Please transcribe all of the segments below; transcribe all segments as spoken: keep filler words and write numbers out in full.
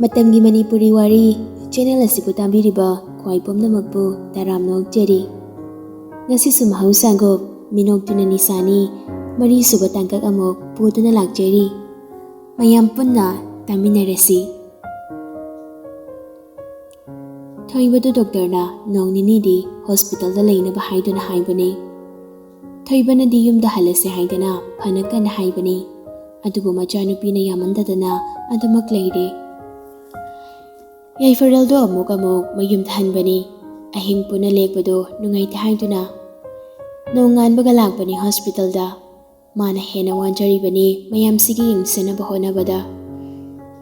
ꯃꯇꯝꯒꯤ ꯃꯅꯤꯄꯨꯔꯤ ꯋꯥꯔꯤ ꯆꯦꯅꯦꯜ ꯑꯁꯤꯕꯨ ꯇꯥꯕꯤꯔꯤꯕ ꯈ꯭ꯋꯥꯏ ꯄꯨꯝꯅꯃꯛꯄꯨ ꯇꯔꯥꯝꯅ ꯑꯣꯛꯆꯔꯤ꯫ ꯉꯁꯤꯁꯨ ꯃꯍꯧꯁꯥꯒꯨꯝ ꯃꯤꯅꯣꯛꯇꯨꯅ ꯅꯤꯁꯥꯅꯤ ꯃꯔꯤꯁꯨꯕ ꯇꯥꯡꯀꯛ ꯑꯃꯨꯛ ꯄꯨꯗꯨꯅ ꯂꯥꯛꯆꯔꯤ꯫ ꯃꯌꯥꯝ ꯄꯨꯟꯅ ꯇꯥꯃꯤꯟꯅꯔꯁꯤ꯫ ꯊꯣꯏꯕꯗꯨ ꯗꯣꯛꯇꯔꯅ ꯅꯣꯡ ꯅꯤꯅꯤꯗꯤ ꯍꯣꯁꯄꯤꯇꯥꯜꯗ ꯂꯩꯅꯕ ꯍꯥꯏꯗꯨꯅ ꯍꯥꯏꯕꯅꯤ꯫ ꯊꯣꯏꯕꯅꯗꯤ ꯌꯨꯝꯗ ꯍꯜꯂꯁꯦ ꯍꯥꯏꯗꯅ ꯐꯅ ꯀꯟꯅ ꯍꯥꯏꯕꯅꯤ꯫ ꯑꯗꯨꯕꯨ ꯃꯆꯥꯅꯨꯄꯤꯅ ꯌꯥꯃꯟꯗꯗꯅ ꯑꯗꯨꯃꯛ ꯂꯩꯔꯦ꯫ ꯌꯥꯏꯐꯔꯦꯜꯗꯣ ꯑꯃꯨꯛ ꯑꯃꯨꯛ ꯃꯌꯨꯝꯗ ꯍꯟꯕꯅꯤ꯫ ꯑꯍꯤꯡ ꯄꯨꯟꯅ ꯂꯦꯛꯄꯗꯣ ꯅꯨꯡꯉꯥꯏꯇꯦ ꯍꯥꯏꯗꯨꯅ ꯅꯣꯡꯉꯥꯟꯕꯒ ꯂꯥꯛꯄꯅꯤ ꯍꯣꯁꯄꯤꯇꯥꯜꯗ꯫ ꯃꯥꯅ ꯍꯦꯟꯅ ꯋꯥꯖꯔꯤꯕꯅꯤ ꯃꯌꯥꯝꯁꯤꯒꯤ ꯌꯦꯡꯁꯤꯟꯅꯕ ꯍꯣꯠꯅꯕꯗ꯫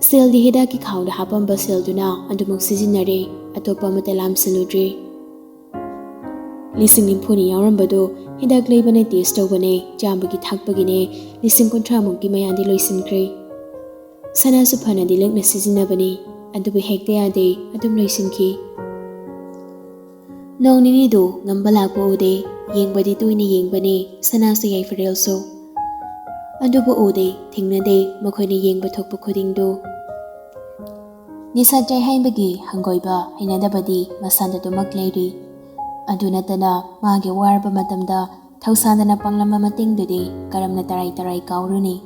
ꯁꯦꯜꯗꯤ ꯍꯤꯗꯥꯛꯀꯤ ꯈꯥꯎꯗ ꯍꯥꯞꯄꯝꯕ ꯁꯦꯜꯗꯨꯅ ꯑꯗꯨꯃꯛ ꯁꯤꯖꯤꯟꯅꯔꯦ, ꯑꯇꯣꯞꯄ ꯑꯃꯠꯇ ꯂꯥꯝꯁꯤꯜꯂꯨꯗ꯭ꯔꯦ꯫ ꯂꯤꯁꯤꯡ ꯅꯤꯐꯨꯅꯤ ꯌꯥꯎꯔꯝꯕꯗꯨ ꯍꯤꯗꯥꯛ ꯂꯩꯕꯅꯦ, ꯇꯦꯁ ꯇꯧꯕꯅꯦ, ꯆꯥꯕꯒꯤ ꯊꯛꯄꯒꯤꯅꯦ, ꯂꯤꯁꯤꯡ ꯀꯨꯟꯊ꯭ꯔꯥꯃꯨꯛꯀꯤ ꯃꯌꯥꯗꯤ ꯂꯣꯏꯁꯤꯟꯈ꯭ꯔꯦ꯫ ꯁꯅꯥꯁꯨ ꯐꯅꯗꯤ ꯂꯤꯛꯅ ꯁꯤꯖꯤꯟꯅꯕꯅꯤ, ꯑꯗꯨꯕꯨ ꯍꯦꯛꯇ ꯌꯥꯗꯦ, ꯑꯗꯨꯝ ꯂꯣꯏꯁꯤꯟꯈꯤ꯫ ꯅꯣꯡ ꯅꯤꯅꯤꯗꯨ ꯉꯝꯕ ꯂꯥꯛꯄ ꯎꯗꯦ꯫ ꯌꯦꯡꯕꯗꯤ ꯇꯣꯏꯅ ꯌꯦꯡꯕꯅꯦ ꯁꯅꯥꯁꯨ ꯌꯥꯏꯐꯔꯦꯜꯁꯨ꯫ ꯑꯗꯨꯕꯨ ꯎꯗꯦ, ꯊꯦꯡꯅꯗꯦ ꯃꯈꯣꯏꯅ ꯌꯦꯡꯕ ꯊꯣꯛꯄ ꯈꯨꯗꯤꯡꯗꯨ꯫ ꯅꯤꯁꯥ ꯆꯥꯏ ꯍꯥꯏꯕꯒꯤ ꯍꯪꯒꯣꯏꯕ, ꯍꯩꯅꯗꯕꯗꯤ ꯃꯁꯥꯗ ꯑꯗꯨꯃꯛ ꯂꯩꯔꯤ꯫ ꯑꯗꯨ ꯅꯠꯇꯅ ꯃꯥꯒꯤ ꯋꯥꯔꯕ ꯃꯇꯝꯗ ꯊꯧꯁꯥꯗꯅ ꯄꯥꯡꯂꯝꯕ ꯃꯇꯦꯡꯗꯨꯗꯤ ꯀꯔꯝꯅ ꯇꯔꯥꯏ ꯇꯔꯥꯏ ꯀꯥꯎꯔꯨꯅꯤ?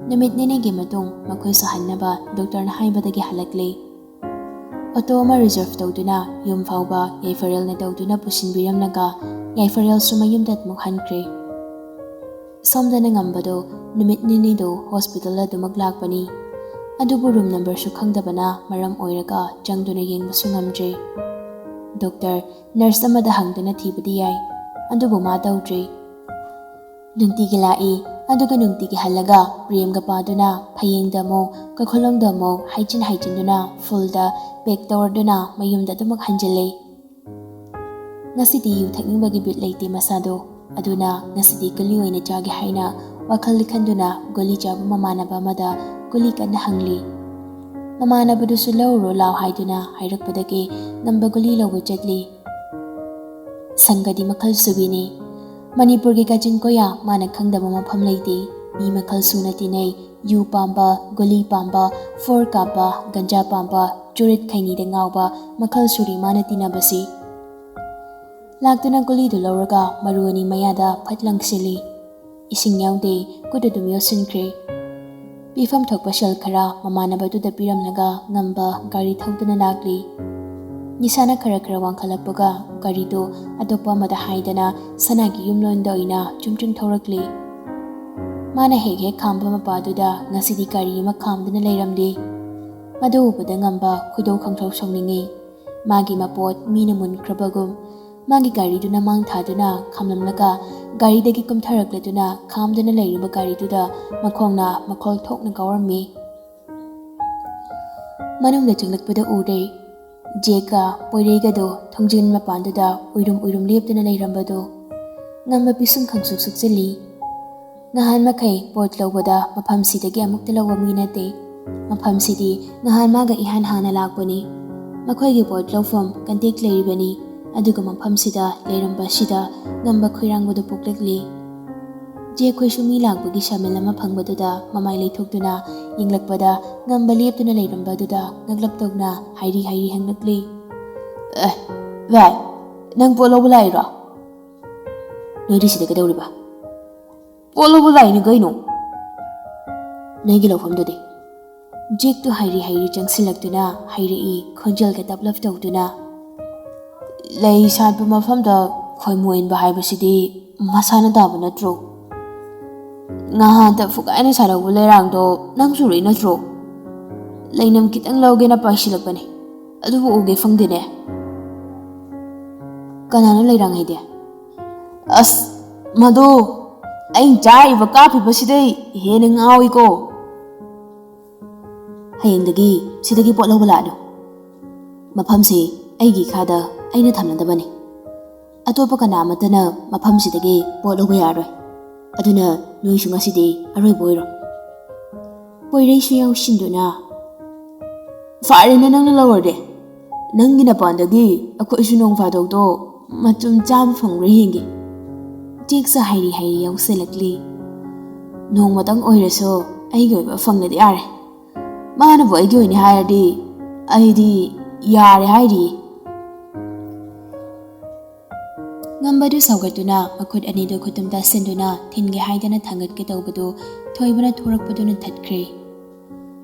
ꯅꯨꯃꯤꯠ ꯅꯤꯅꯤꯒꯤ ꯃꯇꯨꯡ ꯃꯈꯣꯏꯁꯨ ꯍꯟꯅꯕ ꯗꯣꯛꯇꯔꯅ ꯍꯥꯏꯕꯗꯒꯤ ꯍꯜꯂꯛꯂꯦ꯫ ꯑꯣꯇꯣ ꯑꯃ ꯔꯤꯖꯔꯚ ꯇꯧꯗꯨꯅ ꯌꯨꯝ ꯐꯥꯎꯕ ꯌꯥꯏꯐꯔꯦꯜꯅ ꯇꯧꯗꯨꯅ ꯄꯨꯁꯤꯟꯕꯤꯔꯝꯂꯒ ꯌꯥꯏꯐꯔꯦꯜꯁꯨ ꯃꯌꯨꯝꯗ ꯑꯃꯨꯛ ꯍꯟꯈ꯭ꯔꯦ꯫ ꯁꯣꯝꯗꯅ ꯉꯝꯕꯗꯣ ꯅꯨꯃꯤꯠ ꯅꯤꯅꯤꯗꯣ ꯍꯣꯁꯄꯤꯇꯥꯜꯗ ꯑꯗꯨꯃꯛ ꯂꯥꯛꯄꯅꯤ꯫ ꯑꯗꯨꯕꯨ ꯔꯨꯝ ꯅꯝꯕꯔꯁꯨ ꯈꯪꯗꯕꯅ ꯃꯔꯝ ꯑꯣꯏꯔꯒ ꯆꯪꯗꯨꯅ ꯌꯦꯡꯕꯁꯨ ꯉꯝꯗ꯭ꯔꯦ꯫ ꯗꯣꯛꯇꯔ, ꯅꯔꯁ ꯑꯃꯗ ꯍꯪꯗꯨꯅ ꯊꯤꯕꯗꯤ ꯌꯥꯏ, ꯑꯗꯨꯕꯨ ꯃꯥ ꯇꯧꯗ꯭ꯔꯦ꯫ ꯅꯨꯡꯇꯤꯒꯤ ꯂꯥꯛꯏ, ꯑꯗꯨꯒ ꯅꯨꯡꯇꯤꯒꯤ ꯍꯜꯂꯒ ꯄ꯭ꯔꯦꯝꯒ ꯄꯥꯗꯨꯅ ꯐꯌꯦꯡꯗ ꯑꯃꯨꯛ, ꯀꯥꯈꯨꯂꯣꯡꯗ ꯑꯃꯨꯛ ꯍꯩꯖꯤꯟ ꯍꯩꯖꯤꯟꯗꯨꯅ ꯐꯨꯜꯗ ꯄꯦꯛ ꯇꯧꯔꯗꯨꯅ ꯃꯌꯨꯝꯗ ꯑꯗꯨꯃꯛ ꯍꯟꯖꯤꯜꯂꯦ꯫ ꯉꯁꯤꯗꯤ ꯌꯨ ꯊꯛꯅꯤꯡꯕꯒꯤ ꯕꯤꯠ ꯂꯩꯇꯦ ꯃꯁꯥꯗꯣ꯫ ꯑꯗꯨꯅ ꯉꯁꯤꯗꯤ ꯒꯨꯂꯤ ꯑꯣꯏꯅ ꯆꯥꯒꯦ ꯍꯥꯏꯅ ꯋꯥꯈꯜꯗ ꯈꯟꯗꯨꯅ ꯒꯨꯂꯤ ꯆꯥꯕ ꯃꯃꯥꯟꯅꯕ ꯑꯃꯗ ꯒꯨꯂꯤ ꯀꯟꯅ ꯍꯪꯂꯤ꯫ ꯃꯃꯥꯟꯅꯕꯗꯨꯁꯨ ꯂꯧꯔꯨꯔꯣ ꯂꯥꯎ ꯍꯥꯏꯗꯨꯅ ꯍꯥꯏꯔꯛꯄꯗꯒꯤ ꯉꯝꯕ ꯒꯨꯂꯤ ꯂꯧꯕ ꯆꯠꯂꯤ꯫ ꯁꯪꯒꯗꯤ ꯃꯈꯜ ꯁꯨꯕꯤꯅꯤ꯫ ꯃꯅꯤꯄꯨꯔꯒꯤ ꯀꯥꯆꯤꯟ ꯀꯣꯌꯥ ꯃꯥꯅ ꯈꯪꯗꯕ ꯃꯐꯝ ꯂꯩꯇꯦ꯫ ꯃꯤ ꯃꯈꯜ ꯁꯨꯅ ꯇꯤꯟꯅꯩ꯫ ꯌꯨ ꯄꯥꯝꯕ, ꯒꯨꯂꯤ ꯄꯥꯝꯕ, ꯐꯣꯔ ꯀꯥꯞꯄ, ꯒꯟꯖꯥ ꯄꯥꯝꯕ, ꯆꯨꯔꯨꯠ ꯈꯩꯅꯤꯗ ꯉꯥꯎꯕ ꯃꯈꯜ ꯁꯨꯔꯤ ꯃꯥꯅ ꯇꯤꯟꯅꯕꯁꯤ꯫ ꯂꯥꯛꯇꯨꯅ ꯒꯨꯂꯤꯗꯨ ꯂꯧꯔꯒ ꯃꯔꯨ ꯑꯅꯤ ꯃꯌꯥꯗ ꯐꯠ ꯂꯪꯁꯤꯜꯂꯤ꯫ ꯏꯁꯤꯡ ꯌꯥꯎꯗꯦ, ꯈꯨꯠ ꯑꯗꯨꯝ ꯌꯣꯠꯁꯤꯟꯈ꯭ꯔꯦ꯫ ꯄꯤꯐꯝ ꯊꯣꯛꯄ ꯁꯦꯜ ꯈꯔ ꯃꯃꯥꯟꯅꯕꯗꯨꯗ ꯄꯤꯔꯝꯂꯒ ꯉꯝꯕ ꯒꯥꯔꯤ ꯊꯧꯗꯨꯅ ꯂꯥꯛꯂꯤ꯫ ꯅꯤꯁꯥꯅ ꯈꯔ ꯈꯔ ꯋꯥꯡꯈꯠꯂꯛꯄꯒ ꯒꯥꯔꯤꯗꯨ ꯑꯇꯣꯞꯄ ꯑꯃꯗ ꯍꯥꯏꯗꯅ ꯁꯅꯥꯒꯤ ꯌꯨꯝꯂꯣꯟꯗ ꯑꯣꯏꯅ ꯆꯨꯝ ꯆꯨꯝ ꯊꯧꯔꯛꯂꯤ꯫ ꯃꯥꯅ ꯍꯦꯛ ꯍꯦꯛ ꯈꯥꯝꯕ ꯃꯄꯥꯗꯨꯗ ꯉꯁꯤꯗꯤ ꯒꯥꯔꯤ ꯑꯃ ꯈꯥꯝꯗꯨꯅ ꯂꯩꯔꯝꯂꯤ꯫ ꯃꯗꯨ ꯎꯕꯗ ꯉꯝꯕ ꯈꯣꯏꯗꯧ ꯈꯪꯁꯥꯎ ꯁꯥꯎꯅꯤꯡꯉꯤ꯫ ꯃꯥꯒꯤ ꯃꯄꯣꯠ ꯃꯤꯅ ꯃꯨꯟꯈ꯭ꯔꯕꯒꯨꯝ ꯃꯥꯒꯤ ꯒꯥꯔꯤꯗꯨꯅ ꯃꯥꯡ ꯊꯥꯗꯨꯅ ꯈꯥꯝꯂꯝꯂꯒ ꯒꯥꯔꯤꯗꯒꯤ ꯀꯨꯝꯊꯔꯛꯂꯗꯨꯅ ꯈꯥꯝꯗꯨꯅ ꯂꯩꯔꯤꯕ ꯒꯥꯔꯤꯗꯨꯗ ꯃꯈꯣꯡꯅ ꯃꯈꯣꯜ ꯊꯣꯛꯅ ꯀꯥꯎꯔꯝꯃꯤ꯫ ꯃꯅꯨꯡꯗ ꯆꯪꯂꯛꯄꯗ ꯎꯔꯦ꯫ ꯖꯦꯛꯀ ꯄꯣꯏꯔꯩꯒꯗꯣ ꯊꯣꯡꯖꯤꯟ ꯃꯄꯥꯟꯗꯨꯗ ꯎꯏꯔꯨꯝ ꯎꯏꯔꯨꯝ ꯂꯦꯞꯇꯨꯅ ꯂꯩꯔꯝꯕꯗꯣ꯫ ꯉꯝꯕ ꯄꯤꯁꯨꯝ ꯈꯪꯁꯨꯛ ꯁꯨꯛꯆꯤꯜꯂꯤ꯫ ꯅꯍꯥꯟ ꯃꯈꯩ ꯄꯣꯠ ꯂꯧꯕꯗ ꯃꯐꯝꯁꯤꯗꯒꯤ ꯑꯃꯨꯛꯇ ꯂꯧꯕ ꯃꯤ ꯅꯠꯇꯦ꯫ ꯃꯐꯝꯁꯤꯗꯤ ꯅꯍꯥꯟ ꯃꯥꯒ ꯏꯍꯥꯟ ꯍꯥꯟꯅ ꯂꯥꯛꯄꯅꯤ꯫ ꯃꯈꯣꯏꯒꯤ ꯄꯣꯠ ꯂꯧꯐꯝ ꯀꯟꯇꯦꯛ ꯂꯩꯔꯤꯕꯅꯤ꯫ ꯑꯗꯨꯒ ꯃꯐꯝꯁꯤꯗ ꯂꯩꯔꯝꯕꯁꯤꯗ ꯉꯝꯕ ꯈꯣꯏꯔꯥꯡꯕꯗꯨ ꯄꯣꯛꯂꯛꯂꯤ꯫ ꯖꯦꯛ ꯈꯣꯏꯁꯨ ꯃꯤ ꯂꯥꯛꯄꯒꯤ ꯁꯃꯤꯜ ꯑꯃ ꯐꯪꯕꯗꯨꯗ ꯃꯃꯥꯏ ꯂꯩꯊꯣꯛꯇꯨꯅ ꯌꯦꯡꯂꯛꯄꯗ ꯉꯝꯕ ꯂꯦꯞꯇꯨꯅ ꯂꯩꯔꯝꯕꯗꯨꯗ ꯉꯛꯂꯞ ꯇꯧꯅ ꯍꯥꯏꯔꯤ ꯍꯥꯏꯔꯤ ꯍꯪꯂꯛꯂꯤ꯫ "ꯑꯦ, ꯚꯥꯏ, ꯅꯪ ꯄꯣꯠ ꯂꯧꯕ ꯂꯥꯛꯏꯔꯣ? ꯅꯣꯏꯗꯤ ꯁꯤꯗ ꯀꯩꯗꯧꯔꯤꯕ?" "ꯄꯣꯠ ꯂꯧꯕ ꯂꯥꯛꯏꯅꯤ ꯀꯩꯅꯣ꯫ ꯅꯣꯏꯒꯤ ꯂꯧꯐꯝꯗꯨꯗꯤ?" ꯖꯦꯛꯇꯨ ꯍꯥꯏꯔꯤ ꯍꯥꯏꯔꯤ ꯆꯪꯁꯤꯜꯂꯛꯇꯨꯅ ꯍꯥꯏꯔꯛꯏ, ꯈꯣꯟꯖꯦꯜꯒ ꯇꯞꯂꯞ ꯇꯧꯗꯨꯅ꯫ "ꯂꯩ ꯁꯥꯠꯄ ꯃꯐꯝꯗ ꯈꯣꯏꯃꯨ ꯏꯟꯕ ꯍꯥꯏꯕꯁꯤꯗꯤ ꯃꯁꯥꯅ ꯇꯥꯕ ꯅꯠꯇ꯭ꯔꯣ? ꯉꯍꯥꯟꯇ ꯐꯨꯒꯥꯏꯅ ꯁꯥꯔꯛꯄ ꯂꯩꯔꯥꯡꯗꯣ ꯅꯪ ꯆꯨꯔꯛꯏ ꯅꯠꯇ꯭ꯔꯣ? ꯂꯩꯅꯝ ꯈꯤꯇꯪ ꯂꯧꯒꯦꯅ ꯄꯥꯏꯁꯤꯜꯂꯛꯄꯅꯦ, ꯑꯗꯨꯕꯨ ꯎꯒꯦ ꯐꯪꯗꯦꯅꯦ꯫ ꯀꯅꯥꯅꯣ ꯂꯩꯔꯥꯡ ꯍꯥꯏꯗꯤ?" "ꯑꯁ, ꯃꯗꯣ ꯑꯩꯅ ꯆꯥꯔꯤꯕ ꯀꯥꯞꯄꯤꯕꯁꯤꯗꯩ ꯍꯦꯟꯅ ꯉꯥꯎꯏꯀꯣ꯫ ꯍꯌꯦꯡꯗꯒꯤ ꯁꯤꯗꯒꯤ ꯄꯣꯠ ꯂꯧꯕ ꯂꯥꯛꯑꯅꯨ꯫ ꯃꯐꯝꯁꯤ ꯑꯩꯒꯤ ꯏꯈꯥꯗ ꯑꯩꯅ ꯊꯝꯅꯗꯕꯅꯤ꯫ ꯑꯇꯣꯞꯄ ꯀꯅꯥ ꯑꯃꯠꯇꯅ ꯃꯐꯝꯁꯤꯗꯒꯤ ꯄꯣꯠ ꯂꯧꯕ ꯌꯥꯔꯣꯏ꯫ ꯑꯗꯨꯅ ꯅꯣꯏꯁꯨ ꯉꯁꯤꯗꯤ ꯑꯔꯣꯏꯕ ꯑꯣꯏꯔꯣ꯫" ꯄꯣꯏꯔꯩꯁꯨ ꯌꯥꯎꯁꯤꯟꯗꯨꯅ, "ꯐꯔꯦꯅꯦ, ꯅꯪꯅ ꯂꯧꯔꯗꯤ꯫ ꯅꯪꯒꯤ ꯅꯄꯥꯟꯗꯒꯤ ꯑꯩꯈꯣꯏꯁꯨ ꯅꯣꯡ ꯐꯥꯗꯣꯛꯇꯣ ꯃꯆꯨꯝ ꯆꯥꯕ ꯐꯪꯕ꯭ꯔꯥ ꯌꯦꯡꯒꯦ꯫" ꯖꯦꯛꯁꯨ ꯍꯥꯏꯔꯤ ꯍꯥꯏꯔꯤ ꯌꯥꯎꯁꯜꯂꯛꯂꯤ꯫ "ꯅꯣꯡꯃꯇꯪ ꯑꯣꯏꯔꯁꯨ ꯑꯩꯒꯤ ꯑꯣꯏꯕ ꯐꯪꯂꯗꯤ ꯌꯥꯔꯦ꯫ ꯃꯥꯅꯕꯨ ꯑꯩꯒꯤ ꯑꯣꯏꯅꯤ ꯍꯥꯏꯔꯗꯤ ꯑꯩꯗꯤ ꯌꯥꯔꯦ ꯍꯥꯏꯔꯤꯌꯦ꯫ ꯉꯝꯕꯗꯨ ꯁꯥꯎꯒꯠꯇꯨꯅ ꯃꯈꯨꯠ ꯑꯅꯤꯗꯨ ꯈꯨꯇꯨꯝ ꯇꯥꯁꯤꯟꯗꯨꯅ ꯊꯤꯟꯒꯦ ꯍꯥꯏꯗꯅ ꯊꯥꯡꯒꯠꯀꯦ ꯇꯧꯕꯗꯨ ꯊꯣꯏꯕꯅ ꯊꯣꯔꯛꯄꯗꯨꯅ ꯊꯠꯈ꯭ꯔꯦ꯫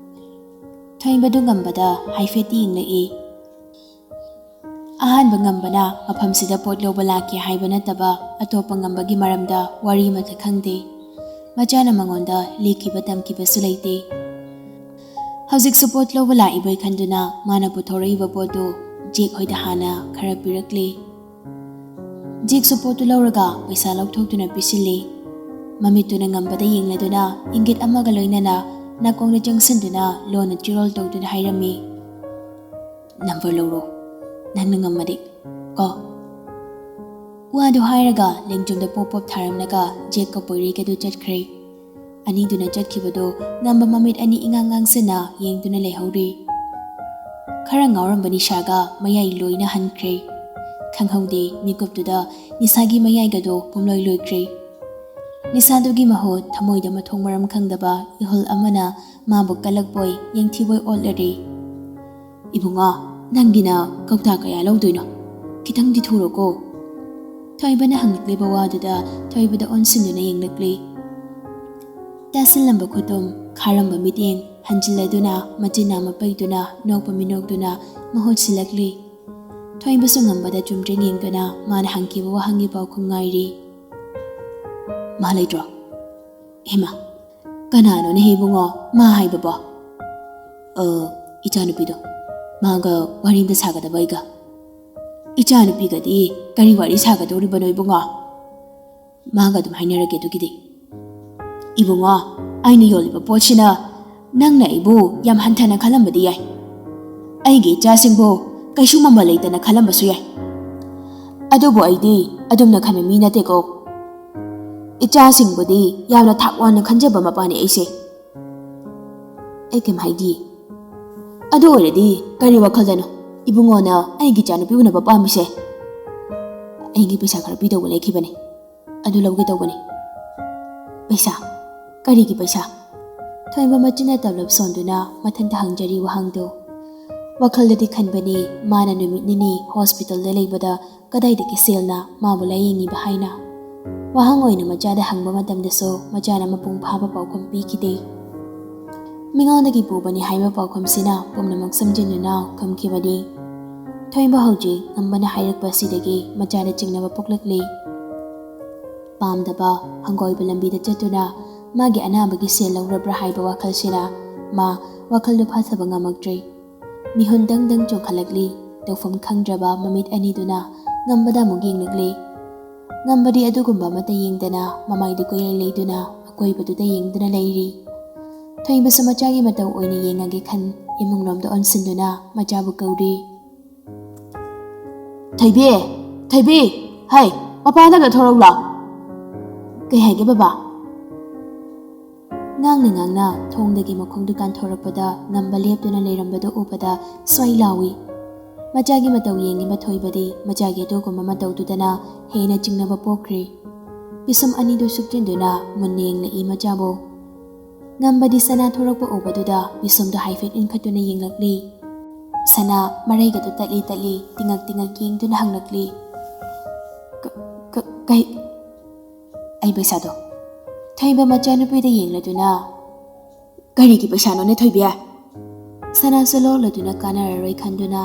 ꯊꯣꯏꯕꯗꯨ ꯉꯝꯕꯗ ꯍꯥꯏꯐꯦꯠꯇꯤ ꯌꯦꯡꯂꯛꯏ꯫ ꯑꯍꯥꯟꯕ ꯉꯝꯕꯅ ꯃꯐꯝꯁꯤꯗ ꯄꯣꯠ ꯂꯧꯕ ꯂꯥꯛꯀꯦ ꯍꯥꯏꯕ ꯅꯠꯇꯕ ꯑꯇꯣꯞꯄ ꯉꯝꯕꯒꯤ ꯃꯔꯝꯗ ꯋꯥꯔꯤ ꯑꯃꯠꯇ ꯈꯪꯗꯦ꯫ ꯃꯆꯥꯅ ꯃꯉꯣꯟꯗ ꯂꯦꯛꯈꯤꯕ ꯇꯝꯈꯤꯕꯁꯨ ꯂꯩꯇꯦ꯫ ꯍꯧꯖꯤꯛꯁꯨ ꯄꯣꯠ ꯂꯧꯕ ꯂꯥꯛꯏꯕꯣꯏ ꯈꯟꯗꯨꯅ ꯃꯥꯅ ꯄꯨꯊꯣꯔꯛꯏꯕ ꯄꯣꯠꯇꯨ ꯖꯦꯛ ꯍꯣꯏꯗ ꯍꯥꯟꯅ ꯈꯔ ꯄꯤꯔꯛꯂꯦ꯫ ꯖꯦꯛꯁꯨ ꯄꯣꯠꯇꯨ ꯂꯧꯔꯒ ꯄꯩꯁꯥ ꯂꯧꯊꯣꯛꯇꯨꯅ ꯄꯤꯁꯤꯜꯂꯤ꯫ ꯃꯃꯤꯠꯇꯨꯅ ꯉꯝꯕꯗ ꯌꯦꯡꯂꯗꯨꯅ ꯏꯪꯒꯤꯠ ꯑꯃꯒ ꯂꯣꯏꯅꯅ ꯅꯥꯀꯣꯡꯗ ꯆꯪꯁꯤꯟꯗꯨꯅ ꯂꯣꯟꯅ ꯆꯤꯔꯣꯜ ꯇꯧꯗꯨꯅ ꯍꯥꯏꯔꯝꯃꯤ, "ꯅꯝꯕꯔ ꯂꯧꯔꯣ, ꯅꯪꯅ ꯉꯝꯃꯗꯤ ꯀꯣ?" ꯋꯥꯗꯨ ꯍꯥꯏꯔꯒ ꯂꯦꯡꯖꯨꯝꯗ ꯄꯣꯞ ꯄꯣꯞ ꯊꯥꯔꯝꯂꯒ ꯖꯦꯛꯀ ꯄꯣꯏꯔꯩꯒꯗꯨ ꯆꯠꯈ꯭ꯔꯦ꯫ ꯑꯅꯤꯗꯨꯅ ꯆꯠꯈꯤꯕꯗꯨ ꯉꯝꯕ ꯃꯃꯤꯠ ꯑꯅꯤ ꯏꯉꯥꯡ ꯉꯥꯡꯁꯤꯟꯅ ꯌꯦꯡꯗꯨꯅ ꯂꯩꯍꯧꯔꯤ꯫ ꯈꯔ ꯉꯥꯎꯔꯝꯕ ꯅꯤꯁꯥꯒ ꯃꯌꯥꯏ ꯂꯣꯏꯅ ꯍꯟꯈ꯭ꯔꯦ꯫ ꯈꯪꯍꯧꯗꯦ ꯃꯤꯀꯨꯞꯇꯨꯗ ꯅꯤꯁꯥꯒꯤ ꯃꯌꯥꯏꯒꯗꯨ ꯄꯨꯝꯂꯣꯏ ꯂꯣꯏꯈ꯭ꯔꯦ꯫ ꯅꯤꯁꯥꯗꯨꯒꯤ ꯃꯍꯨꯠ ꯊꯃꯣꯏꯗ ꯃꯊꯣꯡ ꯃꯔꯝ ꯈꯪꯗꯕ ꯏꯍꯨꯜ ꯑꯃꯅ ꯃꯥꯕꯨ ꯀꯜꯂꯛꯄꯣꯏ ꯌꯦꯡꯊꯤꯕꯣꯏ ꯑꯣꯠꯂꯔꯦ꯫ "ꯏꯕꯨꯡꯉꯣ, ꯅꯪꯒꯤꯅ ꯀꯧꯇꯥ ꯀꯌꯥ ꯂꯧꯗꯣꯏꯅꯣ? ꯈꯤꯇꯪꯗꯤ ꯊꯨꯔꯣꯀꯣ?" ꯊꯣꯏꯕꯅ ꯍꯪꯂꯛꯂꯤꯕ ꯋꯥꯗꯨꯗ ꯊꯣꯏꯕꯗ ꯑꯣꯟꯁꯤꯟꯗꯨꯅ ꯌꯦꯡꯂꯛꯂꯤ꯫ ꯇꯥꯁꯤꯜꯂꯝꯕ ꯈꯨꯇꯨꯝ, ꯈꯥꯔꯝꯕ ꯃꯤꯠꯌꯦꯡ ꯍꯟꯖꯤꯜꯂꯗꯨꯅ ꯃꯆꯤꯟ ꯑꯃ ꯄꯩꯗꯨꯅ ꯅꯣꯛꯄ ꯃꯤꯅꯣꯛꯇꯨꯅ ꯃꯍꯨꯠ ꯁꯤꯜꯂꯛꯂꯤ꯫ ꯊꯣꯏꯕꯁꯨ ꯉꯝꯕꯗ ꯆꯨꯝꯗ꯭ꯔꯤꯡ ꯌꯦꯡꯗꯨꯅ ꯃꯥꯅ ꯍꯪꯈꯤꯕ ꯋꯥꯍꯪꯒꯤ ꯄꯥꯎꯈꯨꯝ ꯉꯥꯏꯔꯤ꯫ "ꯃꯥ ꯂꯩꯇ꯭ꯔꯣ?" "ꯍꯦꯃꯥ, ꯀꯅꯥꯅꯣꯅꯦ ꯏꯕꯨꯡꯉꯣ ꯃꯥ ꯍꯥꯏꯕꯕꯣ?" "ꯑ, ꯏꯆꯥꯅꯨꯄꯤꯗꯣ꯫ ꯃꯥꯒ ꯋꯥꯔꯤ ꯑꯝꯇ ꯁꯥꯒꯗꯕ ꯑꯩꯒ꯫" "ꯏꯆꯥꯅꯨꯄꯤꯒꯗꯤ ꯀꯔꯤ ꯋꯥꯔꯤ ꯁꯥꯒꯗꯧꯔꯤꯕꯅꯣ ꯏꯕꯨꯡꯉꯣ?" "ꯃꯥꯒ ꯑꯗꯨꯝ ꯍꯥꯏꯅꯔꯒꯦ ꯑꯗꯨꯒꯤꯗꯤ꯫" "ꯏꯕꯨꯡꯉꯣ, ꯑꯩꯅ ꯌꯣꯜꯂꯤꯕ ꯄꯣꯠꯁꯤꯅ ꯅꯪꯅ ꯑꯩꯕꯨ ꯌꯥꯝ ꯍꯟꯊꯅ ꯈꯜꯂꯝꯕꯗꯤ ꯌꯥꯏ꯫ ꯑꯩꯒꯤ ꯏꯆꯥꯁꯤꯡꯕꯨ ꯀꯩꯁꯨ ꯃꯃꯜ ꯂꯩꯇꯅ ꯈꯜꯂꯝꯕꯁꯨ ꯌꯥꯏ꯫ ꯑꯗꯨꯕꯨ ꯑꯩꯗꯤ ꯑꯗꯨꯝꯅ ꯈꯟꯕ ꯃꯤ ꯅꯠꯇꯦꯀꯣ꯫ ꯏꯆꯥꯁꯤꯡꯕꯨꯗꯤ ꯌꯥꯝꯅ ꯊꯥꯛ ꯋꯥꯡꯅ ꯈꯟꯖꯕ ꯃꯄꯥꯅꯤ ꯑꯩꯁꯦ꯫" "ꯑꯩ ꯀꯩꯝ ꯍꯥꯏꯗꯤꯌꯦ꯫" "ꯑꯗꯨ ꯑꯣꯏꯔꯗꯤ ꯀꯔꯤ ꯋꯥꯈꯜꯗꯅꯣ ꯏꯕꯨꯡꯉꯣꯅ ꯑꯩꯒꯤ ꯏꯆꯥꯅꯨꯄꯤ ꯎꯅꯕ ꯄꯥꯝꯃꯤꯁꯦ?" "ꯑꯩꯒꯤ ꯄꯩꯁꯥ ꯈꯔ ꯄꯤꯗꯧꯕ ꯂꯩꯈꯤꯕꯅꯦ, ꯑꯗꯨ ꯂꯧꯒꯦ ꯇꯧꯕꯅꯦ꯫" "ꯄꯩꯁꯥ? ꯀꯔꯤꯒꯤ ꯄꯩꯁꯥ?" ꯊꯣꯏꯕ ꯃꯆꯤꯟꯅ ꯇꯞꯂꯞ ꯁꯣꯟꯗꯨꯅ ꯃꯊꯟꯇ ꯍꯪꯖꯔꯤ ꯋꯥꯍꯪꯗꯨ꯫ ꯋꯥꯈꯜꯗꯗꯤ ꯈꯟꯕꯅꯤ, ꯃꯥꯅ ꯅꯨꯃꯤꯠ ꯅꯤꯅꯤ ꯍꯣꯁꯄꯤꯇꯥꯜꯗ ꯂꯩꯕꯗ ꯀꯗꯥꯏꯗꯒꯤ ꯁꯦꯜꯅ ꯃꯥꯕꯨ ꯂꯥꯌꯦꯡꯉꯤꯕ ꯍꯥꯏꯅ꯫ ꯋꯥꯍꯪ ꯑꯣꯏꯅ ꯃꯆꯥꯗ ꯍꯪꯕ ꯃꯇꯝꯗꯁꯨ ꯃꯆꯥꯅ ꯃꯄꯨꯡ ꯐꯥꯕ ꯄꯥꯎꯈꯨꯝ ꯄꯤꯈꯤꯗꯦ꯫ ꯃꯤꯉꯣꯟꯗꯒꯤ ꯄꯨꯕꯅꯤ ꯍꯥꯏꯕ ꯄꯥꯎꯈꯨꯝꯁꯤꯅ ꯄꯨꯝꯅꯃꯛ ꯁꯝꯖꯤꯟꯗꯨꯅ ꯈꯨꯝꯈꯤꯕꯅꯤ꯫ ꯊꯣꯏꯕ ꯍꯧꯖꯤꯛ ꯉꯝꯕꯅ ꯍꯥꯏꯔꯛꯄ ꯑꯁꯤꯗꯒꯤ ꯃꯆꯥꯗ ꯆꯤꯡꯅꯕ ꯄꯣꯛꯂꯛꯂꯤ꯫ ꯄꯥꯝꯗꯕ ꯍꯪꯒꯣꯏꯕ ꯂꯝꯕꯤꯗ ꯆꯠꯇꯨꯅ ꯃꯥꯒꯤ ꯑꯅꯥꯕꯒꯤ ꯁꯦꯜ ꯂꯧꯔꯕ꯭ꯔꯥ ꯍꯥꯏꯕ ꯋꯥꯈꯜꯁꯤꯅ ꯃꯥ ꯋꯥꯈꯜꯗꯨ ꯐꯥꯊꯕ ꯉꯝꯃꯛꯇ꯭ꯔꯦ꯫ ꯃꯤꯍꯨꯟ ꯗꯪ ꯗꯪ ꯆꯣꯡꯈꯠꯂꯛꯂꯤ꯫ ꯇꯧꯐꯝ ꯈꯪꯗ꯭ꯔꯕ ꯃꯃꯤꯠ ꯑꯅꯤꯗꯨꯅ ꯉꯝꯕꯗ ꯑꯃꯨꯛ ꯌꯦꯡꯂꯛꯂꯤ꯫ ꯉꯝꯕꯗꯤ ꯑꯗꯨꯒꯨꯝꯕ ꯑꯃꯠꯇ ꯌꯦꯡꯗꯅ ꯃꯃꯥꯏꯗꯨ ꯀꯣꯏꯂꯩ ꯂꯩꯗꯨꯅ ꯑꯀꯣꯏꯕꯗꯨꯗ ꯌꯦꯡꯗꯨꯅ ꯂꯩꯔꯤ꯫ ꯊꯣꯏꯕꯁꯨ ꯃꯆꯥꯒꯤ ꯃꯇꯧ ꯑꯣꯏꯅ ꯌꯦꯡꯉꯒꯦ ꯈꯟ ꯏꯃꯨꯡꯂꯣꯝꯗ ꯑꯣꯟꯁꯤꯟꯗꯨꯅ ꯃꯆꯥꯕꯨ ꯀꯧꯔꯤ꯫ "ꯊꯣꯏꯕꯤ! ꯊꯣꯏꯕꯤ! ꯍꯩ, ꯃꯄꯥꯟꯗꯒ ꯊꯣꯔꯛꯎ ꯂꯥꯎ!" "ꯀꯩ ꯍꯥꯏꯒꯦ ꯕꯕꯥ?" ꯉꯥꯡꯅ ꯉꯥꯡꯅ ꯊꯣꯡꯗꯒꯤ ꯃꯈꯣꯡꯗꯨ ꯀꯥꯟꯊꯣꯔꯛꯄꯗ ꯉꯝꯕ ꯂꯦꯞꯇꯨꯅ ꯂꯩꯔꯝꯕꯗꯨ ꯎꯕꯗ ꯁ꯭ꯋꯥꯏ ꯂꯥꯎꯏ꯫ ꯃꯆꯥꯒꯤ ꯃꯇꯧ ꯌꯦꯡꯂꯤꯕ ꯊꯣꯏꯕꯗꯤ ꯃꯆꯥꯒꯤ ꯑꯗꯨꯒꯨꯝꯕ ꯃꯇꯧꯗꯨꯗꯅ ꯍꯦꯟꯅ ꯆꯤꯡꯅꯕ ꯄꯣꯛꯈ꯭ꯔꯦ꯫ ꯄꯤꯁꯨꯝ ꯑꯅꯤꯗꯨ ꯁꯨꯞꯆꯤꯟꯗꯨꯅ ꯃꯨꯟꯅ ꯌꯦꯡꯂꯛꯏ ꯃꯆꯥꯕꯨ꯫ ꯉꯝꯕꯗꯤ ꯁꯅꯥ ꯊꯣꯔꯛꯄ ꯎꯕꯗꯨꯗ ꯄꯤꯁꯨꯝꯗꯨ ꯍꯥꯏꯐꯦꯠ ꯏꯟꯈꯠꯇꯨꯅ ꯌꯦꯡꯂꯛꯂꯤ꯫ ꯁꯅꯥ ꯃꯔꯩꯒꯗꯨ ꯇꯠꯂꯤ ꯇꯠꯂꯤ ꯇꯤꯡꯉꯛ ꯇꯤꯡꯉꯛ ꯌꯦꯡꯗꯨꯅ ꯍꯪꯂꯛꯂꯤ, "ꯀ-, ꯀ-, ꯀꯩ?" "ꯑꯩ ꯄꯩꯁꯥꯗꯣ꯫" ꯊꯣꯏꯕ ꯃꯆꯥꯅꯨꯄꯤꯗ ꯌꯦꯡꯂꯗꯨꯅ, "ꯀꯔꯤꯒꯤ ꯄꯩꯁꯥꯅꯣꯅꯦ ꯊꯣꯏꯕꯤ?" ꯁꯅꯥꯁꯨ ꯂꯣꯜꯂꯗꯨꯅ ꯀꯥꯟꯅꯔꯔꯣꯏ ꯈꯟꯗꯨꯅ,